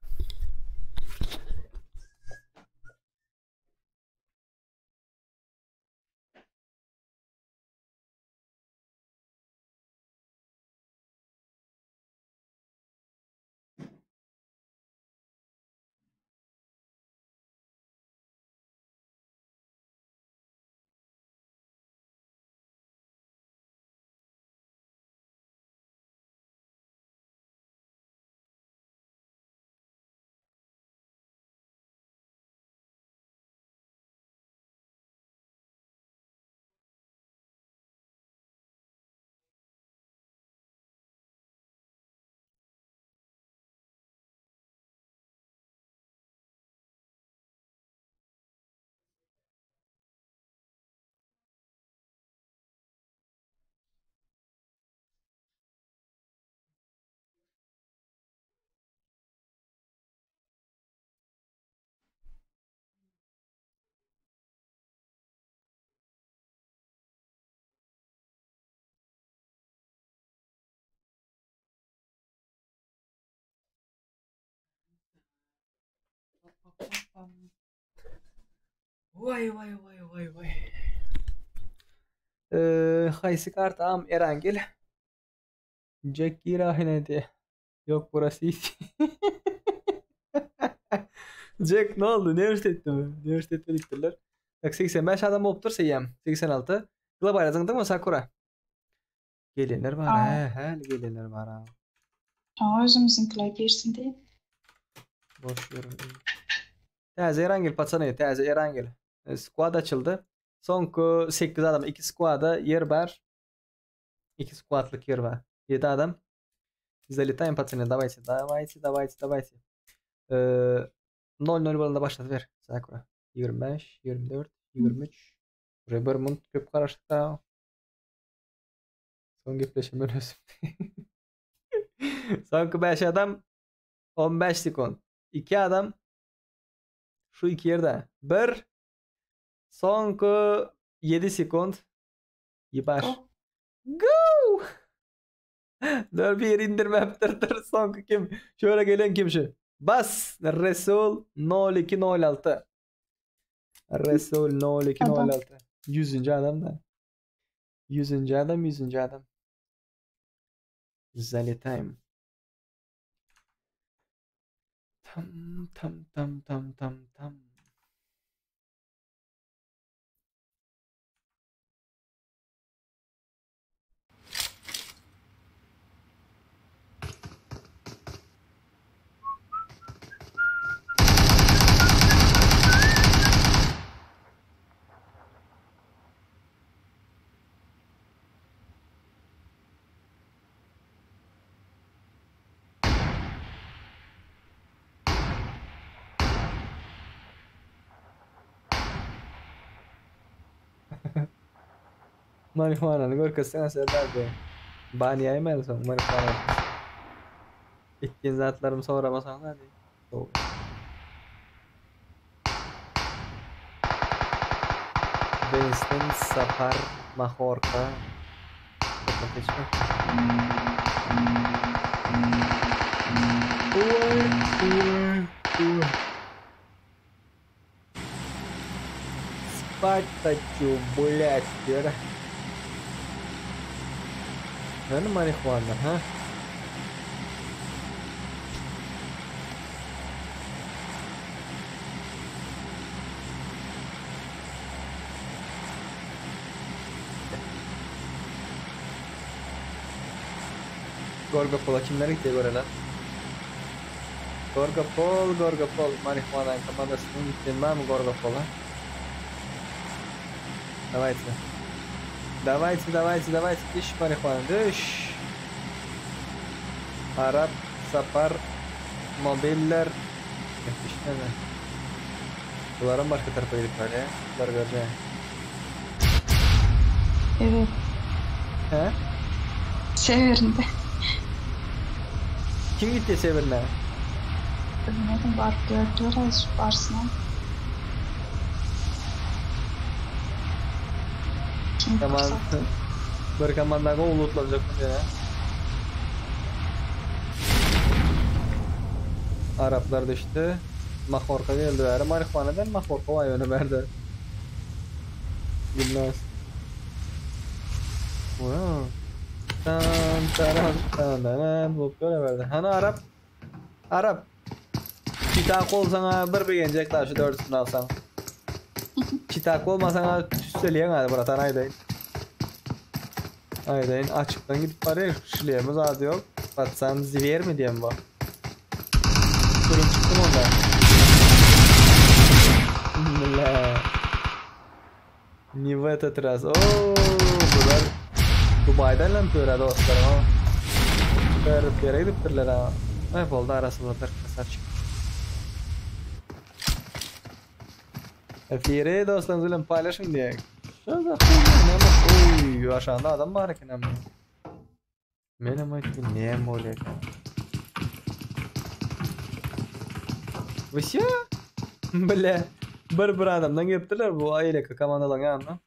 Waý waý waý waý waý. Ee, haýsy karta am Erangel? Jack Girahine Yok burası hiç. Jack ne oldu? Ne etti mi? Ne etmediktirler. Bak 85 adam bolupdyr seýem. 86. Global zyňdyňmy Sakura? Gelenler bar he, häli gelenler bar ha. Şoňa özümiziňkiler girsin diýip. Boş ýörün. Täze Erangel paçany, täze Erangel. E, squad açyldy. Soňky 8 adam, 2 squada ýer bar. 2 squadlyk ýer bar. 7 adam. Залетаем, пацаны, давайте, давайте, давайте, давайте. 0-0 bolanda başladyber. Sakura. 25, 24, 23. Уже bir minut köp garaşdyk da. Soň gepleşemän özüm. Soňky 5 adam 15 sekund. 2 adam şu iki ýerde. 1. Soňky 7 sekund. Ýebaş. Go! Dur bir indirmäpdir. Dur soňky kim? Şöyle gelen kim şu? Bas! Resul 0206. Resul 0206. 100. adam da. 100. adam, 100. adam. Zaletaým. Tam tam tam tam tam tam. Marihuanany görkezsene Serdar bey. Ban ýaýmaýyn soň marihuana. Etýän zatlarymy soramasaň da diý. Gowy. Winston Sapar Mahorka. Oý, oý, oý. Spать хочу, блядь, diýer. Hany marihuana, ha? Gorgopola kimler gitdi göreler? Gorgopol, Gorgopol, marihuana komandasynyň gitdi barmy Gorgopola? Давайте. Давайте, давайте, давайте. Düş marihuana, düş. Arap, Sapar, mobiller. Düşmedi. Bularam başga tarapa gidip barýar. Bular görjek. Evet. He? Severinde. Kim gitti Severine? Bilmedim baryp gördüler barsynam. Kim Tamam. fırsat? Bir komanda gowy lootlanjak ýene. Araplar düşdi. Mahorka geldi bäri. Marihuana däl, mahorka bar ýöne bärde. Bilmez. Wow. Tan taran tan taran bolup ýöne bärde. Hany Arap? Arap. Çitak bolsaň bir begenjek da şu dördüsini alsaň. Çitak bolmasaň tüsseleýäň hadi bratan aýdaýyn. Aýdaýyn açykdan gidip barýar. Şlemi zady ýok. Patsan zwer mi diýen bu. Sürüm çykdym onda. Bla. Ne в этот раз. Oo, bular Dubaydan lan töre dostlarım ha. Bir ýere gidipdirler ha. Ay boldy arasynda bir krasavçik. Efiri dostlarınız bilen paylaşın diye. Şurada Oy, aşağıda adam bar eken ama. Menem aýtdy, näme bolýar? Всё? Бля, bir bir adamdan gelipdirler bu aýleka komandalaryň ýanyna.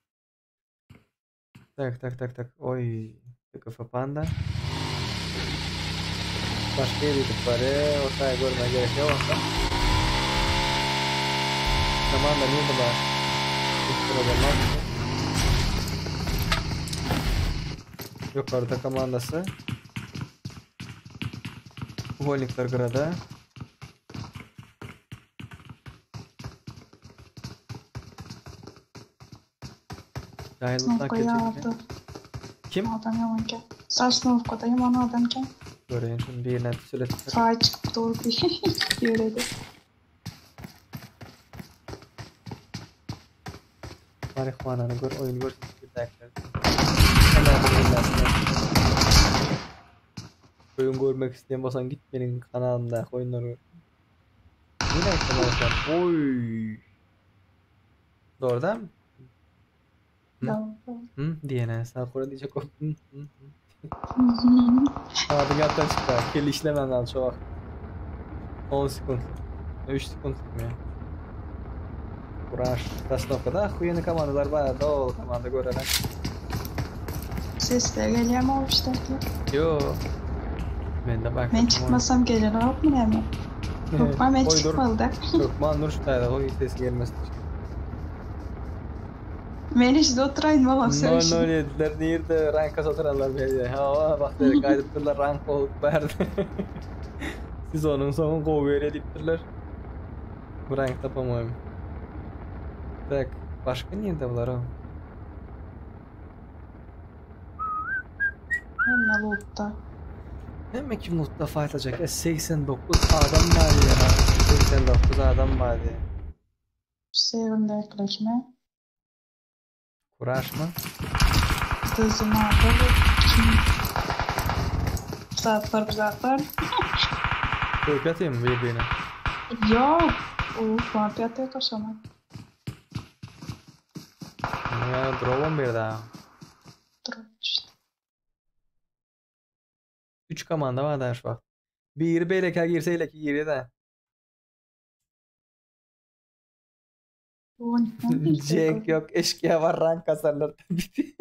Tak, tak, tak, tak. Oý, TKF Panda. Başga ýere gidip barýar, o taýy görmä gerek ýok onda. Komanda nirde bar? Ýokarda komandasy. Uvolnikler gyrada. Jaýlykdan Snovka geçecek. ýardy. Kim? Adam ýamanka. Sosnovkada ýaman adamka. Göreýin şuny birine tüsületipdir. Sağa çykyp durdy. Ýöredi. Marihuanany gör, oýun gör. Bir Oýun görmek isteýän bolsaň git meniň kanalymdaky oýunlary gör. Yine aýtdym Oý. Dogry dälmi? Dogry. Hı diýene sag diýjek bolup. Hı, hı, hı. Adyň ýatdan çykdy. Kel işlemän galdy şo wagt. 10 sekund. 3 sekund ya. Kuraş. Rostovkada ahuýenny komandalar bar, doly komanda görene. Sesler gelýärmi o işdäki? Ýo. Mende bak. Men çykmasam gelenokmy näme? Hökman men çykmaly da. Hökman dur şu taýda goý sesi gelmesin. Men işde oturaýyn bolam söýüşin. 007-ler nirde ranka oturanlar berýär. Hawa bak diýip gaýdypdyrlar rank bolup bärde. Siz onuň soňy gowy berýär diýipdirler. Bu rankda po-moýemu. Tak, başga nirde bular o? Hemme lootda. Hemme kim lootda fightlaşacak? E 89 adam var ya. 89 adam var ya. Sevimdäkiler kime? Kuraş mı? Dyzyma bu kim? Zatlar bu zatlar. Koyup yatayım mı birbirine? Ýok. O bamp ýatýar kaşama. Ya drop'um bir daha. Drop düşdi. 3 komanda var daha şu vakt. Biri beýlekä girse eýleki girýär de. Jack yok eşkıya var rank kasarlar tabii.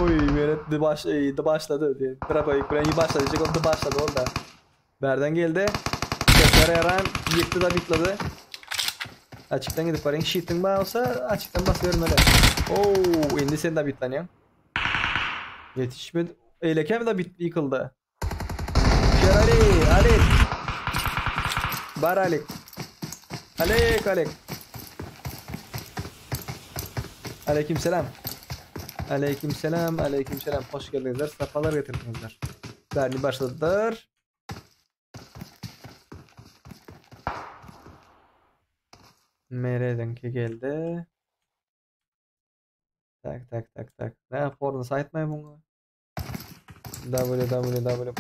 Oy Meret de baş, e, başladı diye. Trapa Ukrayna başladı. Jack oldu başladı orada. Berden geldi. Tekrar Eren yıktı da bitladı. Açıktan gidip varayım. Shit'in bağ olsa açıktan basıyorum öyle. Oo, indi sen de bitlanıyorsun. Yetişmedi. Eyleke mi de bit yıkıldı? Şer Ali, Ali. Bar Ali. Alek Alek. Aleykümselam. Aleykümselam, aleykümselam. Hoş geldinizler. Safalar getirdinizler. Berni başladılar. Meredenki geldi. Tak tak tak tak. Ne yapordun saytmay bunu? www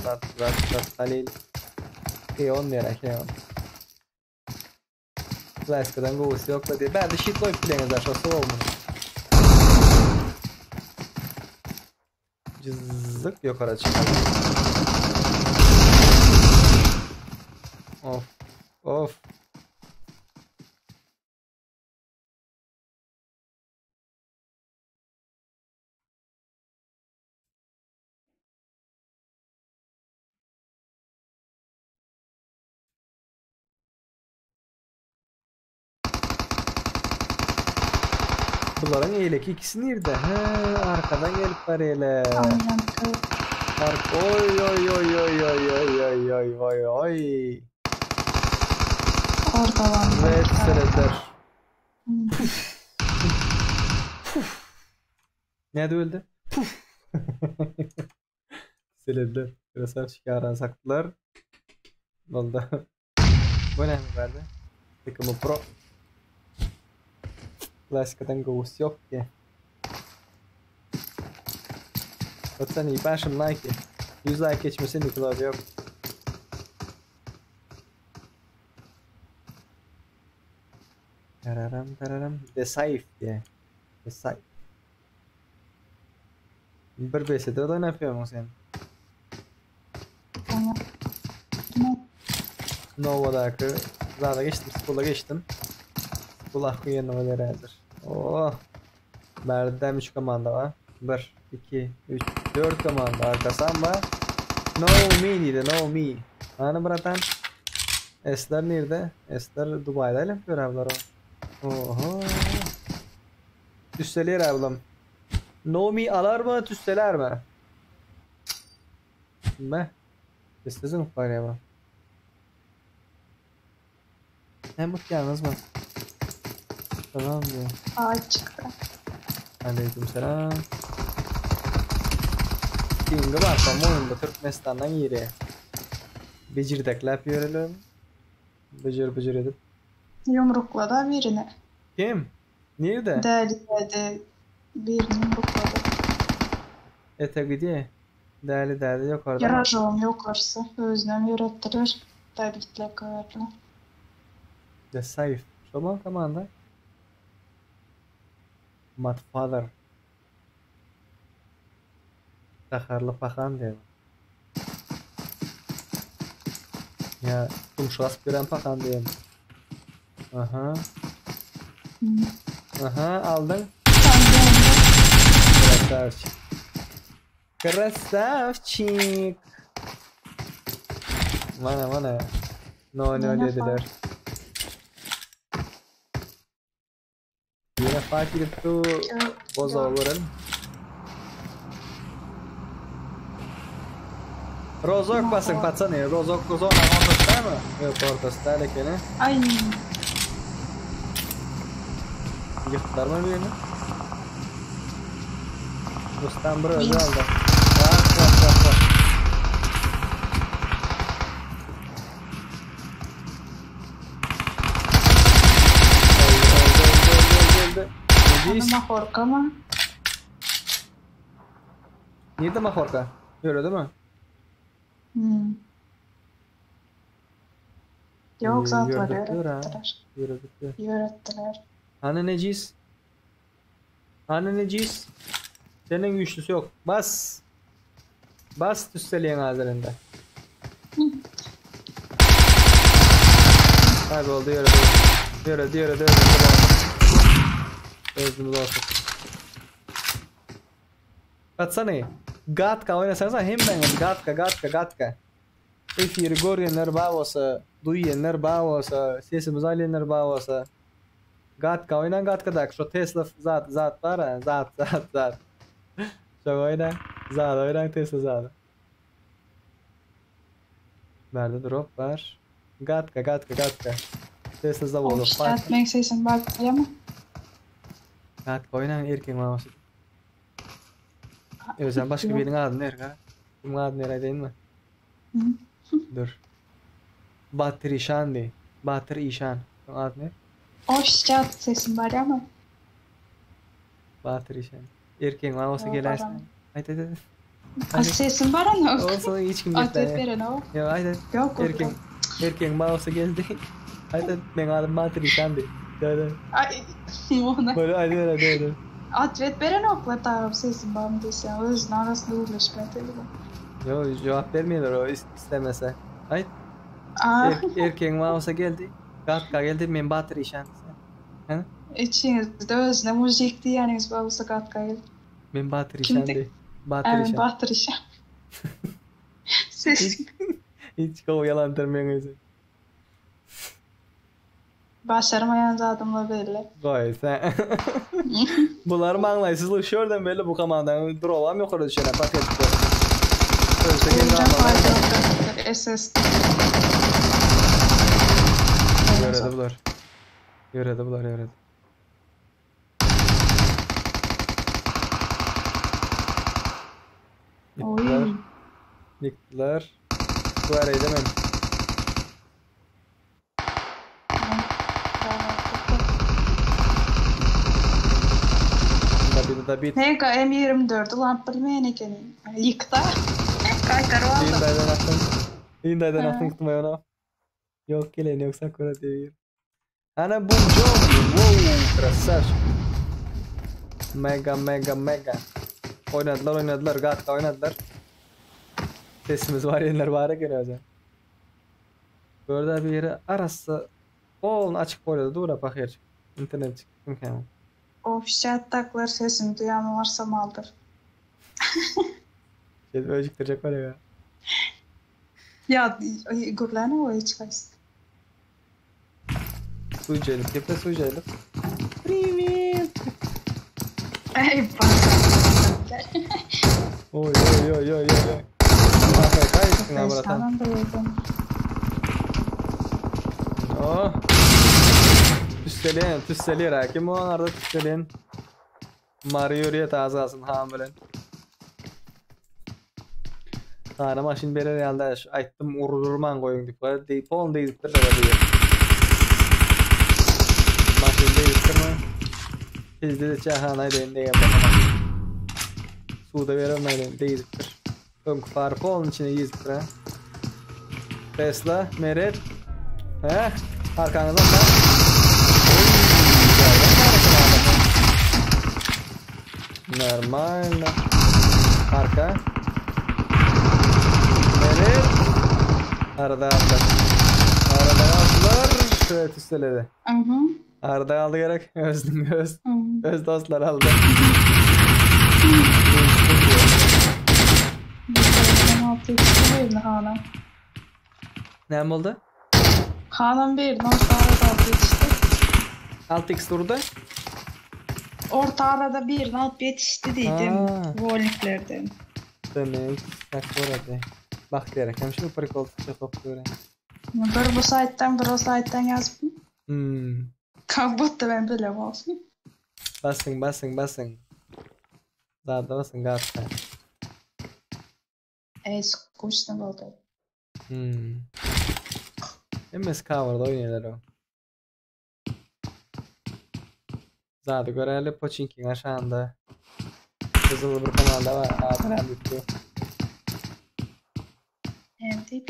Halil Keon nere Keon. Klassikadan gowusy ýok diýip. Bärde shit goýup bileňizler şo sow muny. Cızık ýokara çykalım. Of. Of. Bularyň eýleki ikisi nirde? He, arkadan gelip barýarlar. Aynen. Ark oy oy oy oy oy oy oy oy oy oy. Orada var. Ve tüseletler. Hmm. Nerede öldü? Puf. Tüseletler. Biraz şikaran saktılar. Oldu. Bu ne verdi? Takımı pro. Klassikadan gowusy ýok ki. Sen iyi başım like. 100 like geçmese Nikola yok. Tararam tararam. Decisive diye. Decisive. Bir BS'de de ne yapıyorsun sen? Nova'daki Zada geçtim, Skull'a geçtim. Skull hakkı Nova'lara hazır. Oh. Berdem 3 komanda var. 1, 2, 3, 4 komanda arkasam var. No me dedi, no me. Ana bratan. Esler nerede? Esler Dubai'de ile görevler o. Oho. Tüsseler ablam. No me alar mı, tüsseler mi? Ne? Tüssesin var ya. Hem mut yalnız mı? Tamam diyor. Ağaç çıktı. Aleykümselam. Kingi bar, po-moýemu Türkmenistandan ýeri. Bejirdekläp ýörelim. Bıcır bıcır edip. Yumrukladı birini. Kim? Nerede? Deli dedi. Birini yumrukladı. Ete gidiyor. Deli deli yok orada. Yarajom yok varsa. Özünem ýöretdiler. Tabii koyarlar. The safe. Şoman komanda. Mat father. Taharly pahan diýip. Ya tumşuq asyp ýören pahan diýen. Aha. Aha, aldyň. Krasavçik. Krasavçik. Mana mana. No no dediler. Ýene fight gidip du bozagy görelim. Rozok basyn patsany, rozok zona ortasy dälmi? Ýok, ortasy däl ekeni. Aý. Ýykdylarmy birini? Rustam bir özi aldy. Bas, bas, bas, bas. Öldü, öldü, öldü, öldü, öldü. Necis. Mahorka mı? Nirde mahorka? Ýöredi mi? Hmm. Ýok zatlar Ýöredikler ha. ýöretdiler. Ýöredikler. Ýöretdiler. Hany necis? Hany necis? Senden güýçlüsi ýok. Bas. Bas tüsseleýän hazir indi. Hay boldy ýöredi. Ýöredi ýöredi özümizi Özümizi olsun. Patsany. Gatka oýnasaňyz hemmäňiz gatka gatka gatka. Efiri görýänler bar bolsa, duýýanlar bar bolsa, sesimizi alýanlar bar bolsa. Gatka oýnaň gatkadaky şo Tesla zat zat bar a zat zat zat. Şoňa oýnaň. Zat oýnaň Tesla zady. Bärde drop bar. Gatka gatka gatka. Tesla zawoda. Oşlat meň sesim bar ýa? Gatka oýnaň erkegiň mamasy. Özem başga biriniň adyny ber ga. Kimiň adyny ber aýdaýynmy? Dur. Batyr Işan diý. Batyr Işan. Şoň adyny ber. Oşlat sesim bar ýa? Batyr Işan. Erkegiň mamasy geläýsin. Aýt aýt aýt. A sesim bar ana. Olsun hiç kim Atlet gepläýär. beren o. Ýok aýt aýt. Ýok. Erkegiň erkegiň mamasy geldi. Aýt aýt meň adym Batyr Işan diý. Aýt aýt. Ay, ona. Böyle aýt aýt aýt aýt. Atlet beren okla tagap sesim barmy diýse, özüniň arasynda gürleşip ýatyr. Ýok jogap bermeýärler o islemese. Aýt. Aa. Er, erkegiň mamasy geldi. Gatka geldi men Batyr Işan diýse. Hä? Içiňizde özüne mujik diýýäniňiz bolsa gatka geldi. Men Batyr Kim Işan di- diý. Batyr Ay, Işan. Batyr Işan. Ses Hiç gowy ýalan meň özüm. başarmaýan zadymla belli. Goý sen. Bular maňlaýsyzlyk şu ýerden belli bu komandanyň drobam ýokary düşen paketde. Ölse geldi Olacak ama. fayda SS. Ýöredi bular. Ýöredi bular ýöredi. Ýykdylar. Oy. Ýykdylar. Bu arayda men. Dabit dabit. Nega M24 ulan bilmeýän ekeni. Ýykda. Gaýtaryp aldy. Hyundai'den attım. Hyundai'den Ha. attım gittim ona. Yok gelen yok Sakura diye. Ana bu John. Wow, krasavçik. Mega mega mega. Oynadylar oynadylar. Gatka oynadylar. Sesimiz var yerler var eken özü. Burada bir yere arası Olun açık boyladı. Dur bakıyor. İnternet çıktım kendim. Ofşat taklar sesimi duýan varsa maldyr. Şey öcüktürecek var ya. Ya gürlene o hiç kaçtı. Sucaylık. Tepe sucaylık. Привет. Ey bak. Oy oy oy oy oy. oy. AFK gittin ha bratan. Tamam da yedim. Oh. Tüsseleyen, tüsseleyen. Hakim o arada tüsseleyen. Mario yürüye taze alsın han bilen. Ana maşyn berer ýaly aýtdym ururman goýuň diýip. Diýip, on diýip diýip. Maşyn diýip mi? Bizde de çahan aýdyn diýip. Suda beremeydim diýipdir. Öňkü fark onun içine ýüzüpdir ha. Tesla, Meret. He, arkaňyzdan da. Нормально. Arka. Meret. Arada aldılar. Arada aldılar. tüsteledi tüsteledi. Mhm. Arada aldı gerek. Özün öz Mhm. öz dostlar aldı. Bir altı yetişti birini hanım. Ne oldu? Hanım birini orta arada alıp yetişti. 6x durdu. Orta arada birini alıp yetişti dedim. Ha. Voliklerden. Demek Sakura'da. Bak gerek. Hem şu prikol tutacak göre. Bir bu saytdan bir o saytdan yazıp. Hmm. Kabut da ben bile olsun. Basın basın basın. Daha da basın gatta. Ey skuşно boldy. Hmm. MS cover'da oýnaýlar o. Zady göräli Poçinkiň aşağında. Kızıl bir komanda var. Adem bitti. Evet, deyip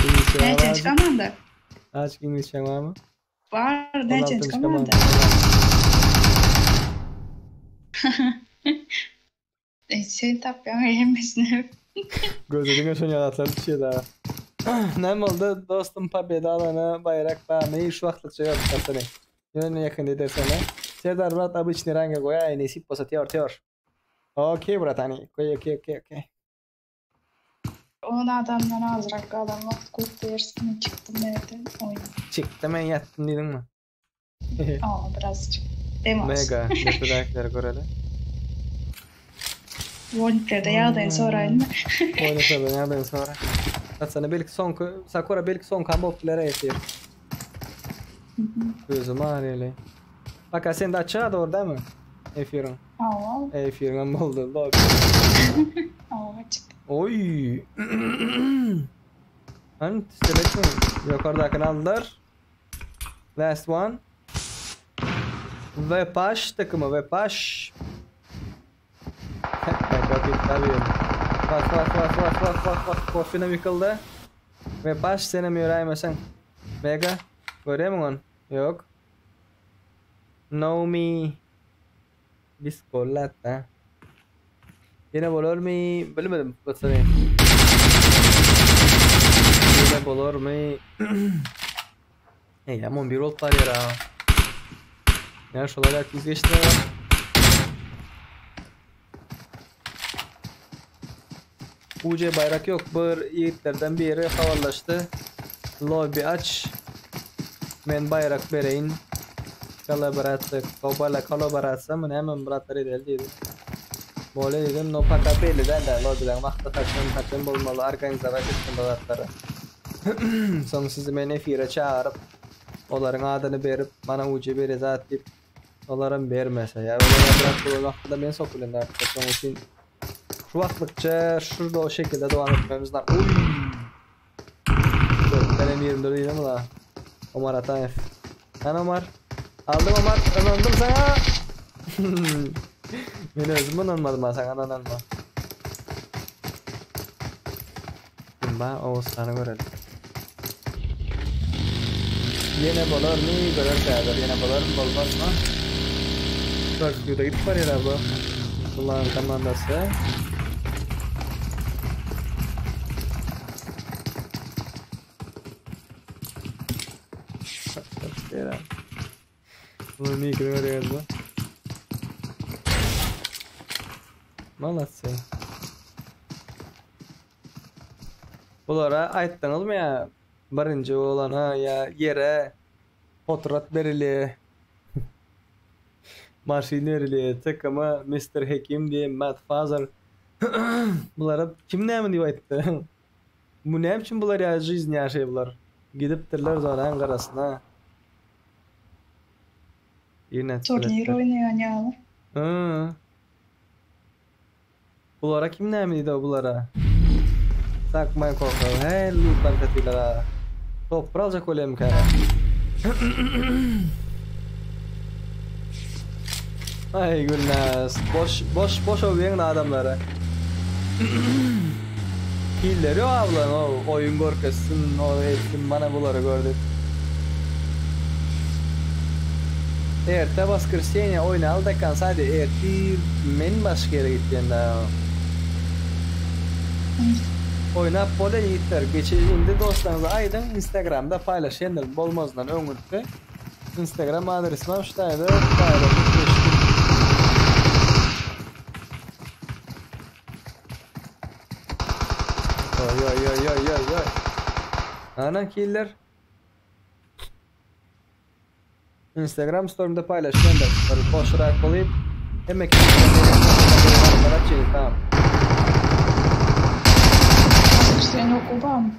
İngilizce var Neçenci azıcık. komanda? Azıcık İngilizce var mı? Var, neçenci 16. komanda? komanda. E, sen tapýan hemmesini. Gözlerin şonu yaratlar bir şey daha. Ne oldu? Dostum Pobeda alana bayrak bağımı şu vaqtlıkça yok satını. Yönüne yakın edersene. Serdar brat обычный ранга goya nesip bolsa teor teor. Okey bratani. Okey okey okey okey. 10 adamdan azrak adam wagt kup dersin çıktım evden oyun. Çıktım ben yattım dedim mi? Aa birazcık. Demez. Mega. Nepedakileri göreli. Voliklerde ýagdaýyny soraýyn mı? Oynasa ben nereden sonra. Satsana belki son Sakura belki son kan boplara yetiyor. Gözüm ağrıyor. Bak sen de açığa doğru değil mi? Efir'in. Aa, Efir'in oldu. Lobby. aa açık. Oy. Hani tüstelek mi? Yukarıdakini aldılar. Last one. Ve paş takımı ve paş. Bak bak tabii. Bak bak bak bak bak bak bak kofinem yıkıldı. Ve paş senem yürüyemesen. Mega. Görüyor musun? Yok. Naomi. Biskolata. Yine bolur mu? Bilmedim. Baksana. Yine bolur mu? Ey, aman bir ol var ya. Ya şolar yüz geçti. UC bayrak yok. Bir yiğitlerden biri havarlaştı. Lobby aç. Men bayrak bereyin. Kolaboratsiya, kobala kolaboratsiya mı hemen bratlar edel dedi. Böyle dedim no paka belli de de lobbyden vakti kaçın kaçın bolmalı organizalar etsin bratları. Soň sizi men efire çağırıp olaryň adyny berip bana UC bere zat deyip olaram bermese ya olara bırak bu vaqtida men sokulen artık soň üçin şu wagtlykça şurada o şekilde devam etmemiz lazım. Uy. Kalem 24 değil mi la? Omar Atayev. Lan Omar. Aldım Omar. Inandım sana. Men özüm inanmadım ha sana inanma. Ba Oğuzhan'ı görelim. Yine bolar mı? Görer Serdar. Yine bolar mı? Bolmaz mı? First view'da gidip var ya bu. Bunların komandası. Bunu niye görüyoruz bu? Молодцы. Bulara aýtdyňyz mı ya? Birinci bolana ya ýere potrat berili. Maşyn berili, takıma Mr. Hekim diye Matt Father. Bulara kim näme diýip aýtdy? Bu näme üçin bular ya жизнь ýaşaý bular? Gidipdirler zonanyň garasyna. Yine Turnir oynaýan ýaly. Hı. Bulara kim näme diýdi bulara? Sakmayın korkalım. Hey lootlar katylar ha. Top alacak olem kara. Ay Gülnaz. Boş boş boş owýan adamlara. Hilleri o ablan o oyun gorkasın o etsin bana buları gördük. Erte воскресенье oýnaly da kansa ertir men başga ýere gitýän da. Oýnap bolýar ýigitler. Geçi indi dostlaryňyza aýdyň Instagramda paýlaşýandyr bolmazdan öňürti. Instagram adresim hem şu taýda paýlaşyp geçdim. Oý oý oý oý oý oý. Ana killer. Instagram storymda paýlaşýandyr. Bir boşrak bolup hemme Tamam. Воскресенье okuw barmy?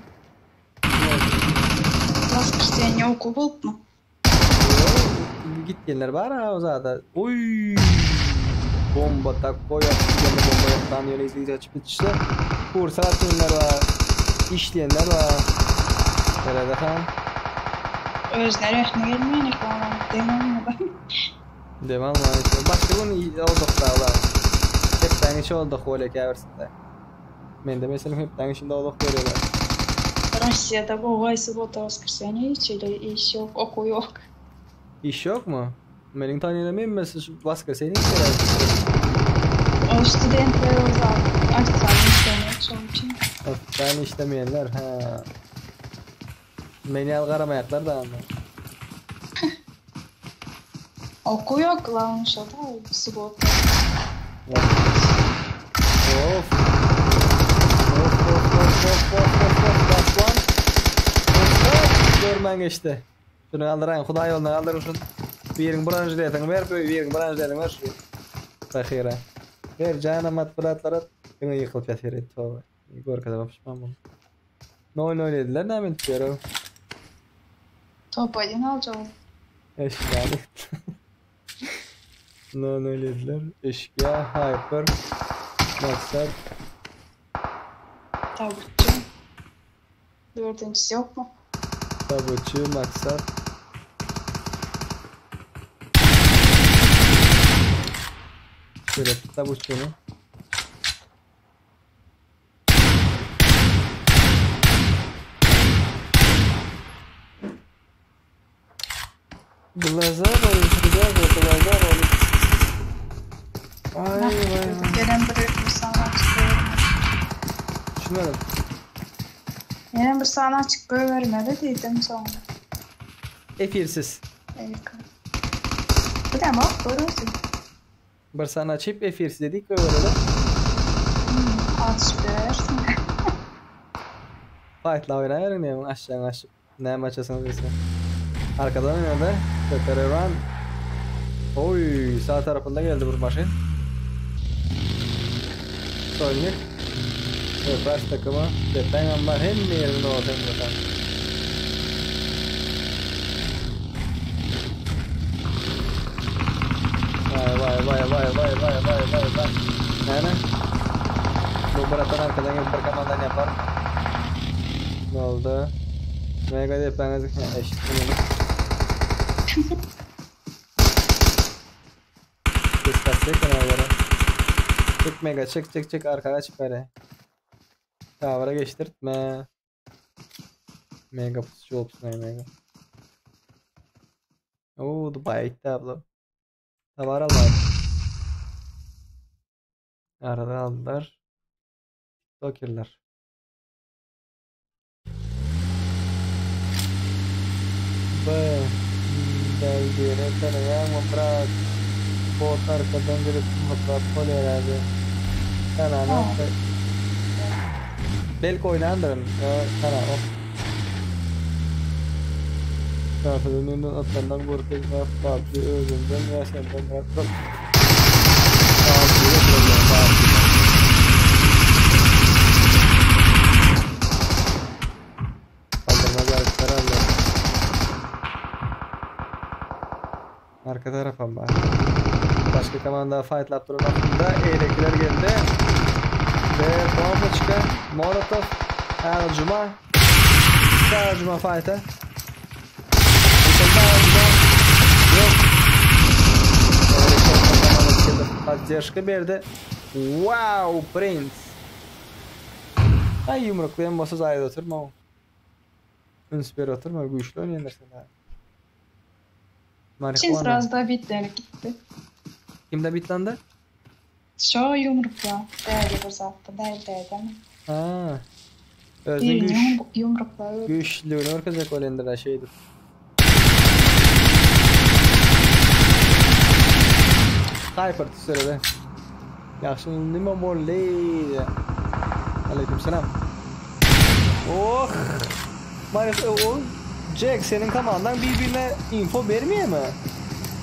Воскресенье okuw bolupmy? Gitgenler bar ha o zada. Oy! Bomba tak koy yaptı. Bomba yaptan yöne izleyici açıp bitişte. Kursa atmayanlar var. İşleyenler var. Nerede han? Özleri ehne gelmeýän ekran demem Devam var. Başka gün olduk da ulan. Hepden içi olduk öyle käbirsinde. Men de mesela hepden içinde olduk görüyorlar. Россияда bu суббота воскресенье hiç öyle iş yok, okuw yok. İş yok mu? Benim tanıyalım mesela воскресенье işler. O studentler o zaman akşam işlemiyor şoň üçin. Ben işlemeyenler ha. Beni al karamayaklar da ama. Okuw yok lan şoda суббота. Of. Of of of of of of of Last one. Of of. Görmen geçti. Şunu kaldırayım. Hudaý yoluna kaldırın şunu. Birin branjletin ver, birin branjletin ver şu. Tahira. Ver canım at bıratlara. Yine yıkılıp yatır. Tövbe. Gör kadar pişman bunu. Ne oyun dediler ne mi diyorum. Top edin alacağız. Eşkıya. Ne öyle dediler. Eşkıya, Hyper, Maksat. Tabutçu. Dördüncüsü yok mu? Tabutçu, Maksat. Şöyle tabutçunu. Глаза болит, глаза, глаза болит. Ay vay vay. Gelen bir sana açık vermedi. Düşünmedim. Gelen bir sana açık vermedi dedim sonra. Efirsiz. Evet. Bu da mı? Doğru. Bir sana açıp efirsiz dedik ve öyle. Açıp versin. Fight'la oynayarım ya aşağı aşağı. Ne maçasını bilsin. Arkadan oynadı. Pepe Run. Oy sağ tarafında geldi bu maşın. Sonic. Evet takımı. Depen var hem yerinde olsun zaten. Vay vay vay vay vay vay vay vay vay. Yani bu bıraktan arkadan gelip bir komandan yapar. Ne oldu? Mega depen eşit bunu. Diskatli kenarlara. Çık mega çık çık çık arkaya çık böyle. Tavara geçtirtme. Mega pusucu olsun ay mega. Oo Dubai gitti abla. Tavar almadı. Arada aldılar. Tokirler. B. Belgere tanıyan bırak. Bot arkadan gelip mutlat pol herhalde. Tamam. Belki oynandırım. Tamam. Tarafından atlandan korkuyorum. PUBG özünden ya senden bırak. PUBG'de problem PUBG. Kaldırmaz ayakları aldı. Arka tarafa var. Başka komanda fight duran altında eğrekler geldi. Ve bomba çıkan Molotov Ercuma Ercuma fight'a. Ercuma Yok. Поддержка berdi. Wow, Prince. Ay yumruklayan bolsa zaýda oturma. Üns ber oturma, güýçli oýnaýanlar Çin sırası da bitleri gitti. Kimde bitlendi? Şu yumrukla. Değerli bir zattı. Değerli değil mi? Ha. Özüniň Birini güýç ýumruklap öldü. güýçlüligini görkezjek bolýandyr-a şeýdip. Cypher tüsseledi. Ýagşy nime boldy? Aleykümselam. Oh! Maýa o Jack seniň komandaň bir-birine info bermeýärmi?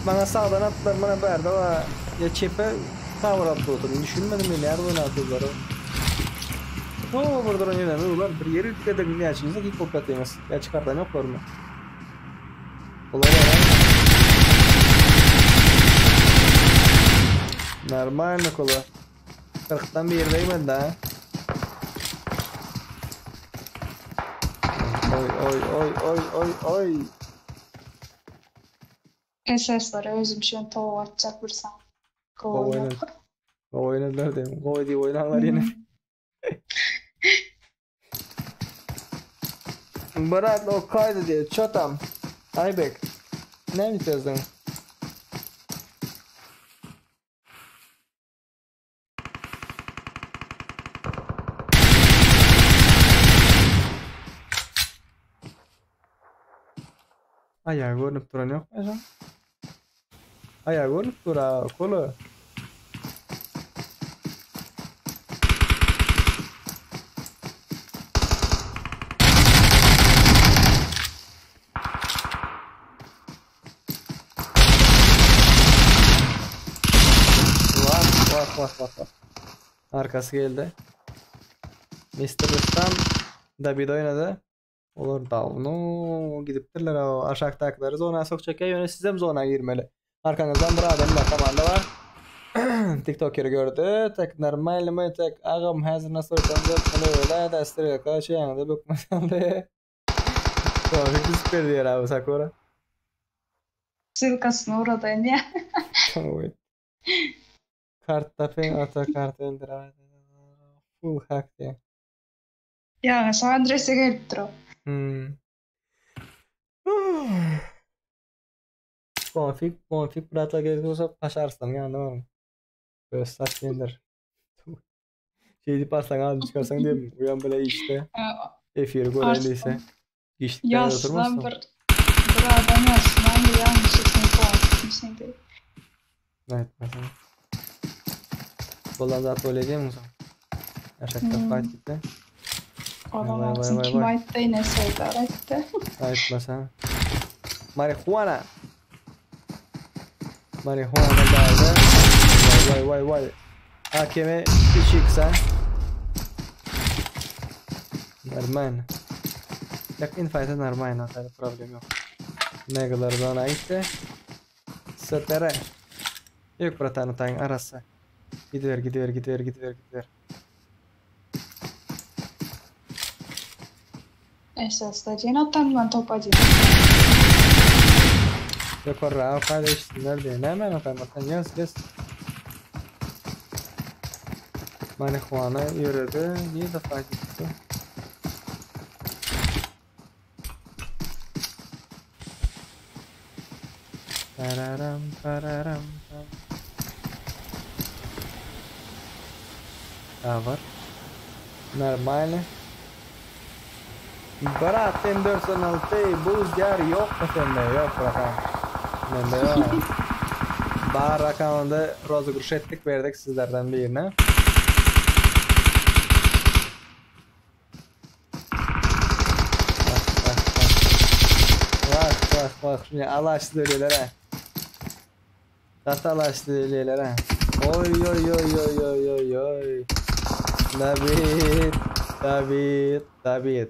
Maňa sagdan atdylar, mana bärde bar. Ýa çepe cover alyp otur. Düşünmedim men nädip oýnapdyrlar. O bir duran ýerden ular bir ýeri üýtgedip näçinji dakika bolup ýatyňyz? Ýa çykardan ýoklarmy? Olar ýa Normalno kola. 40-dan bir degmedi da. Oy oy oy oy oy oy. SS-lere özüm üçin towuk atjak bir san. Gowy oýnadylar. Gowy oýnadylar diýdim. Gowy diýip oýnaňlar ýene. Brat o kaýda diýip, ço tam? Aýbek. Näme diýip ýazdyň? Aýagy görnüp duran ýok meşa. Aýagy görnüp dur a, kola. Vah vah vah vah vah. Arkasy geldi. Mr. Rustam David oýnady. Olar dawno gidipdirler o aşakdakilary zona sokjak ýöne sizem zona girmeli. Arkaňyzdan bir adam bar, komanda bar. TikTokeri gördü. Tek normalmy tek agam häzir nastroýkany düzeltmeli öyle da strelka şeýaňyza bökmeli. Konfig düzüp berdi ýer abi Sakura. Ssylkasyny ugradaýyn ýa. Oý. Kart tapyň ata kart öldür. Full hack diýen. Ýa şu adrese gelipdir o. Hmm. Konfig, konfig bratla gerek bolsa Paşa Arslanyň ýanyna baryň. Öz satýandyr. Şeýdip barsaň adyny çykarsaň diýdim. Uýam bile işde. Efiri gören diýse. Giçlikden Ýazsam oturmasyn. bir bir adam ýazsam bir ýalňyşyp sen konfigmişsin diýip. Aýtmasaň. Bolan zat bolýa diýen soň. Aşakda Hmm. fight gitdi. Olam Vay, vay, aýtsyn vay, kim vay. aýtdy ine Serdar aýtdy. Aýtmasaň. Marihuana. Marihuana dälde. Vay vay vay vay. AKM 3x ha. Normalno. Ýak infayta normalno, taýda problem ýok. Megalar zona gitdi. STR. Ýok bratan taýyň arassa. Gidiber gidiber gidiber gidiber gidiber. SS-da jen top один. Ýokarra okaýda eşitsinler diýe. Nämäni okaýmaly? Sen ýaz, ýaz. Marihuana ýöredi. Nirede fight etdi? Pararam, pararam, pam. Cover. Normalny. Brat M416 buz ýar ýokmy sende? Ýok bratan. Mende ýok. Bar rakamynda rozygryş etdik berdik sizlerden birine. Bak bak bak. Bak bak bak. Şunu alaşdy ölýärler ha. Gaty alaşdy ölýärler ha. Oý oý oý oý oý oý oý. David, David, David.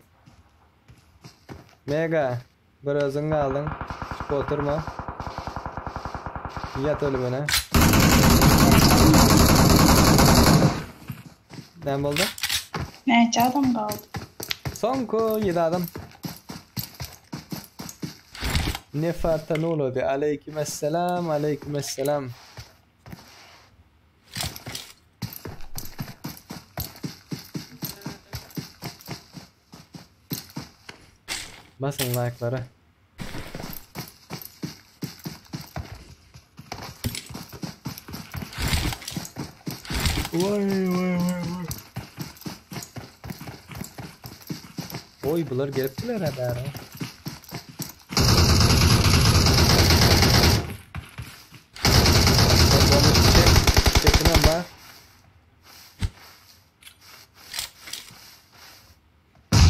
Mega, bir özüň galdyň. Çykyp oturma. Ýat ölümine. Näme boldy? Näçe adam galdy? Soňky 7 adam. Nefartanulody. Aleykümesselam, aleykümesselam. Basın like'lara. Vay vay vay vay. Oý bular gelipdiler ha bäri. Bombamız çek. Çekin ama.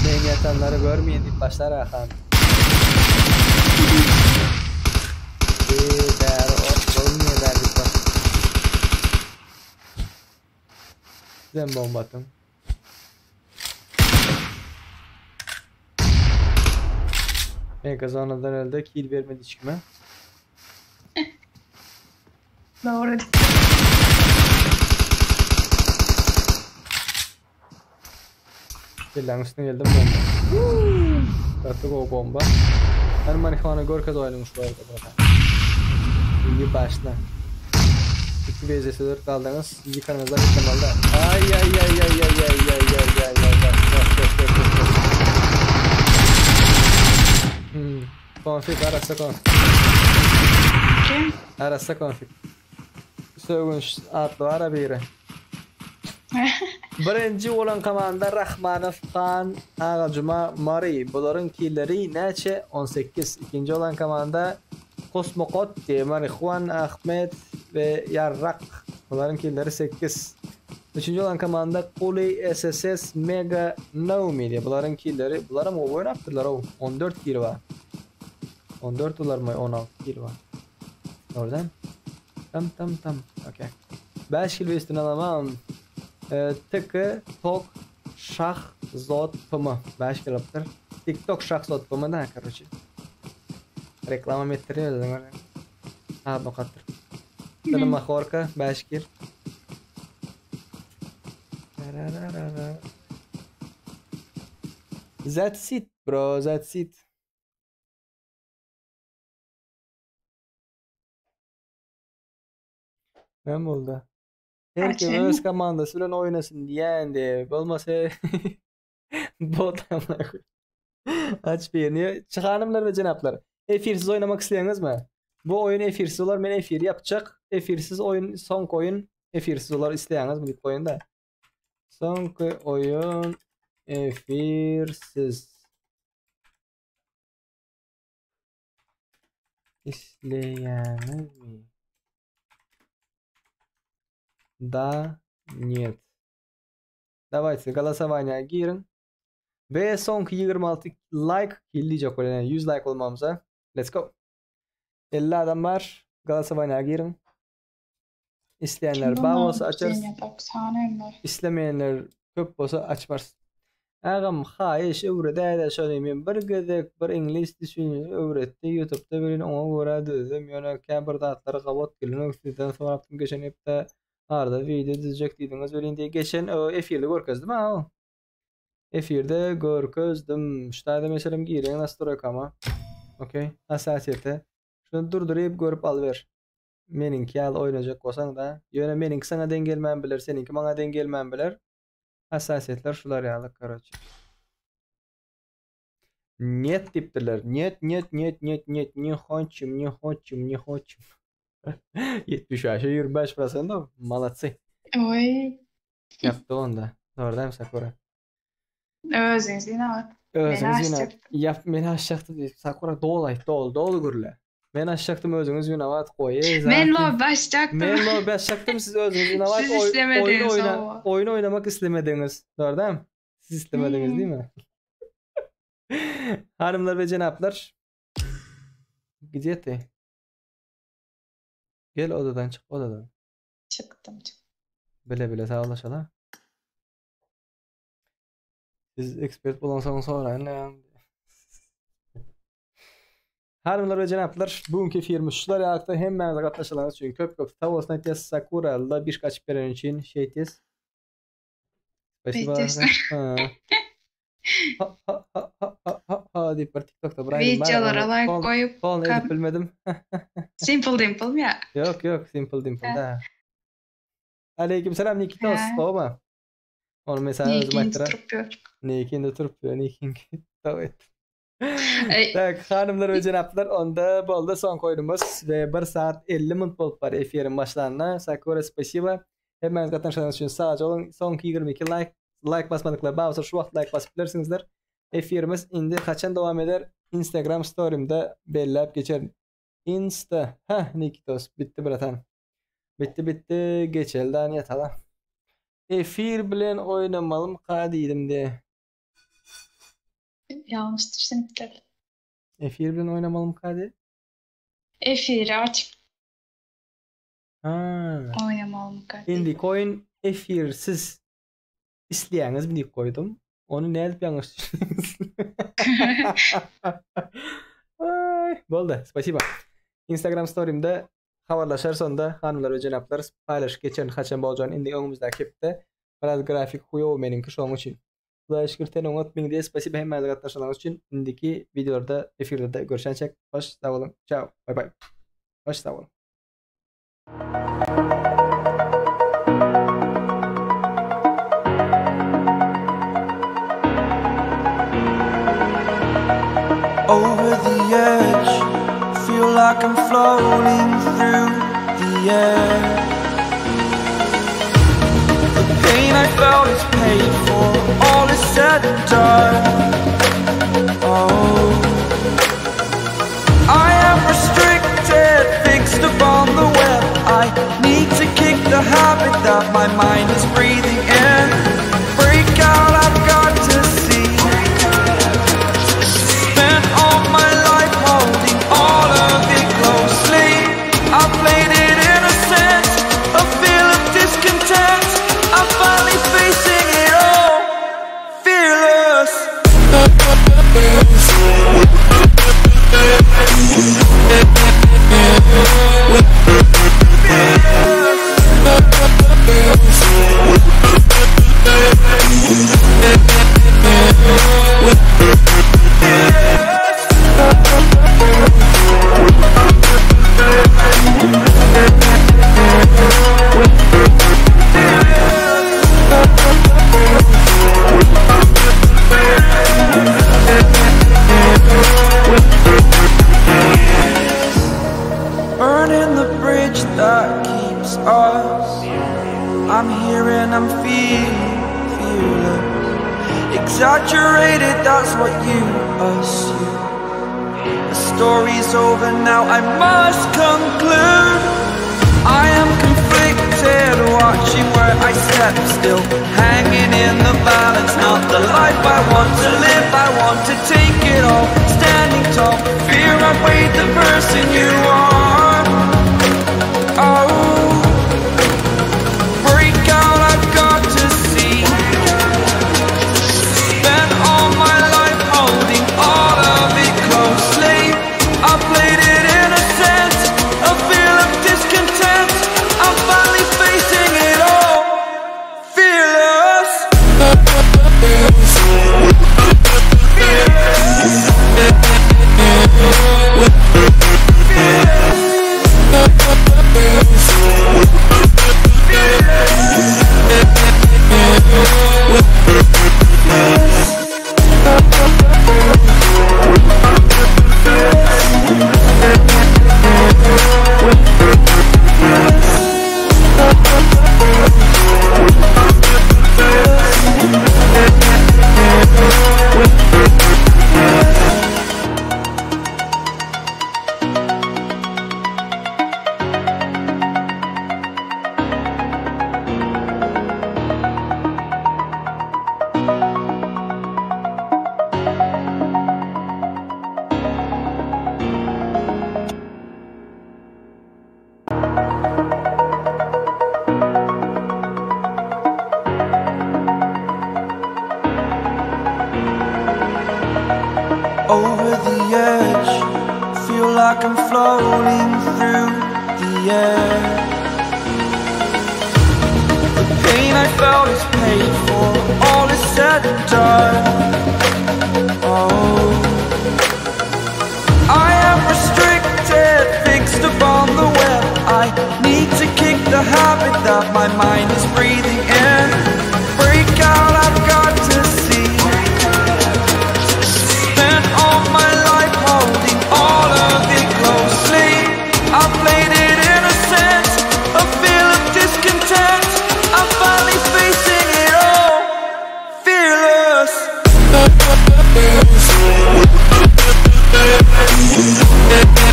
Men ýatanlary görmeýin diýip başlar Ahan. Eee bäri ot bolmaýar bäri diýip başlar. Sizem bomba atyň. Mega zonadan öldü. Kill vermedi hiç kime. Dogry. Kelläň üstüne geldim bomba. Gaty gowy bomba. Her marihuana görkez oýnuň şu arada bratan. Indi başla. 2 vs 4 galdyňyz. Ýykanyňyzdan ýykamaly. Ay ay ay ay ay ay ay ay ay ay ay. Bas bas bas bas bas. Hmm. Konfig arassa konfig. Kim? Arassa konfig. Sögünç atly bar biri. Birinji bolan komanda Rahmanow Han, Agajuma Mary. Bularyň killeri näçe? 18. Ikinji bolan komanda Kosmokotti, Marihuan Ahmet we Ýarrak. Bularyň killeri 8. Üçünji bolan komanda Kuli SSS Mega Naomi diýip. Bularyň killeri, bularam gowy oýnapdyrlar ow. 14 kil bar. 14 bularmy? 16 kil bar. Oradan. Tam tam tam. Okey. 5 kil üstüne alamam. Ee, TK Tok Şah Zot PM. 5 kil alypdyr. TikTok Şah Zot PM da, короче. Reklama etdirýär özüň. Ha, nokatdyr. Sana mahorka 5 kil. That's it bro, that's it. Näme boldy? Her kim Açayım öz komandasy bilen oýnasyn diýendi. Bolmasa bot Aç birini. Hanymlar we jenaplar. Efirsiz oýnamak isleýäňizmi? Bu oýun efirsiz bolar. Men efir ýapjak. Efirsiz oýun, soňky oýun efirsiz bolar isleýäňizmi diýip goýun-da. Soňky oýun efirsiz. Isleýäňizmi? Da, нет. Давайте голосование giriň. We soňky 26 like kill diýjek bolýan. 100 like bolmamyza. Let's go. 50 adam bar. Голосование giriň. Isleýänler bar bolsa açarys. Islemeýänler köp bolsa açmarys. Agam haýyş öwredäýdä şony men bir gezek bir iňlis düşünjesi öwretdi ýutubda welin oňa görä düzdüm ýöne käbir zatlary gabat gelenok sizden sorapdym geçen hepde arada wideo düzjek diýdiňiz welin diýe geçen efirde görkezdim ha o efirde görkezdim şu taýda meselem gireň nastroýkama okey hassasiýete şuny durduryp görüp alyber meniňki ýaly oýnajak bolsaň-da ýöne meniňki saňa deň gelmän biler seniňki maňa deň gelmän biler Hassasiýetler şular ýaly karoçe. Net diýipdirler. Net, net, net, net, net, ne hoçim, ne hoçim, ne hoçim. 75-e 25 prosent Молодцы. Oý. Ýapdy onda. Dogry Sakura. Özüň zinat. Özüň zinat. Ýap, men aşjakdym diýip. Sakura doly aýt, doly, doly gürle. Men aşjakdym özüňiz winowat goýy. Men lobby açjakdym. Men lobby açjakdym siz özüňiz winowat. Siz islemediňiz. Oýun oýna, oýun oýnamak islemediňiz. Dogry dämi? Siz islemediňiz hmm. diýme. Hanymlar we jenaplar. Gdzie ty? Gel odadan çyk odadan. Çykdym çykdym. Bile bile saglaşala. Siz ekspert bolansoň soraýyn. Hanymlar we jenaplar, bu günki efirimiz şular ýalykda hemmäňize gatnaşylaryňyz üçin köp köp sag bolsun aýtýas. Sakura la bir açyp bereni üçin şeýtýäs. Spasibo. Ha. Ha ha ha ha ha ha ha diýip bir TikTokda bir aýdym bar. Wideolara like goýup, Polny edip bilmedim. Simple Dimple mi ýa? Ýok, ýok, Simple Dimple da. Aleyküm selam Nikitos, gowmy? Onu mesela özüm aýtdyrar. Nikinde turup ýör, Nikinki. Dawet. Tak, hanymlar we jenaplar, onda boldy soňky oýnumyz we 1 saat 50 minut bolup bar efiriň başlanyna. Sakura, spasiba. Hemmäňiz gatnaşanyňyz üçin sag boluň. Soňky 22 like, like basmadyklar bar bolsa şu wagt like basyp bilersiňizler. Efirimiz indi haçan dowam eder? Instagram storymda belläp geçerin. Insta. Heh, Nikitos. Bitdi bratan. Bitdi bitdi. Geçeli dan ýatala. Efir bilen oýnamalymka diýdim de. Ýalňyş düşünipdir. Efir bilen oýnamalymka diý. Efiri açyp Ha. oýnamalymyka diýdim. Indiki oýun efirsiz isleýäňizmi diýip goýdum. Ony nädip ýalňyş düşündiňiz? Aý, boldy. Spasiba. Instagram storymda habarlaşarys onda hanymlar we jenaplar. Paýlaşyp geçerin haçan boljagyny indi öňümizdäki hepde. Biraz grafik huýow meniňki şonuň üçin. Hudaýa şükür sen oňat meňzeýär. Spasiba hemmäňize gatnaşanyňyz üçin. Indiki wideolarda, efirlerde görüşençek. Hoş sag boluň. Çao. Bay bay. Hoş sag boluň. Over the edge, feel like I'm floating through the air. The pain I felt is paid for, all is said and done. Oh, I am restricted, fixed upon the web. I need to kick the habit that my mind is breathing in. Break out, I've got to see. Spent all my life holding all of it closely. I played it innocent, a feel of discontent. I'm finally facing it all, fearless. Burning the bridge that keeps us. I'm here and I'm feeling fearless. Exaggerated, that's what you assume. The story's over now, I must conclude. I am conflicted, watching where I step still, hanging in the balance. Not the life I want to live, I want to take it all. Standing tall, fear I weighed the person you are. Oh, break out, I've got to see. Spent all my life holding all of it closely. I played it innocent, a feel of discontent. I'm finally facing it all, fearless. Over the edge, feel like I'm floating through the air. The pain I felt is paid for, all is said and done. Oh, I am restricted, fixed upon the web. I need to kick the habit that my mind is breathing in. Break out, I've got to see. Spent all my life holding all of it closely. I played it innocent, a feel of discontent. I'm finally facing it all, fearless. Thank you.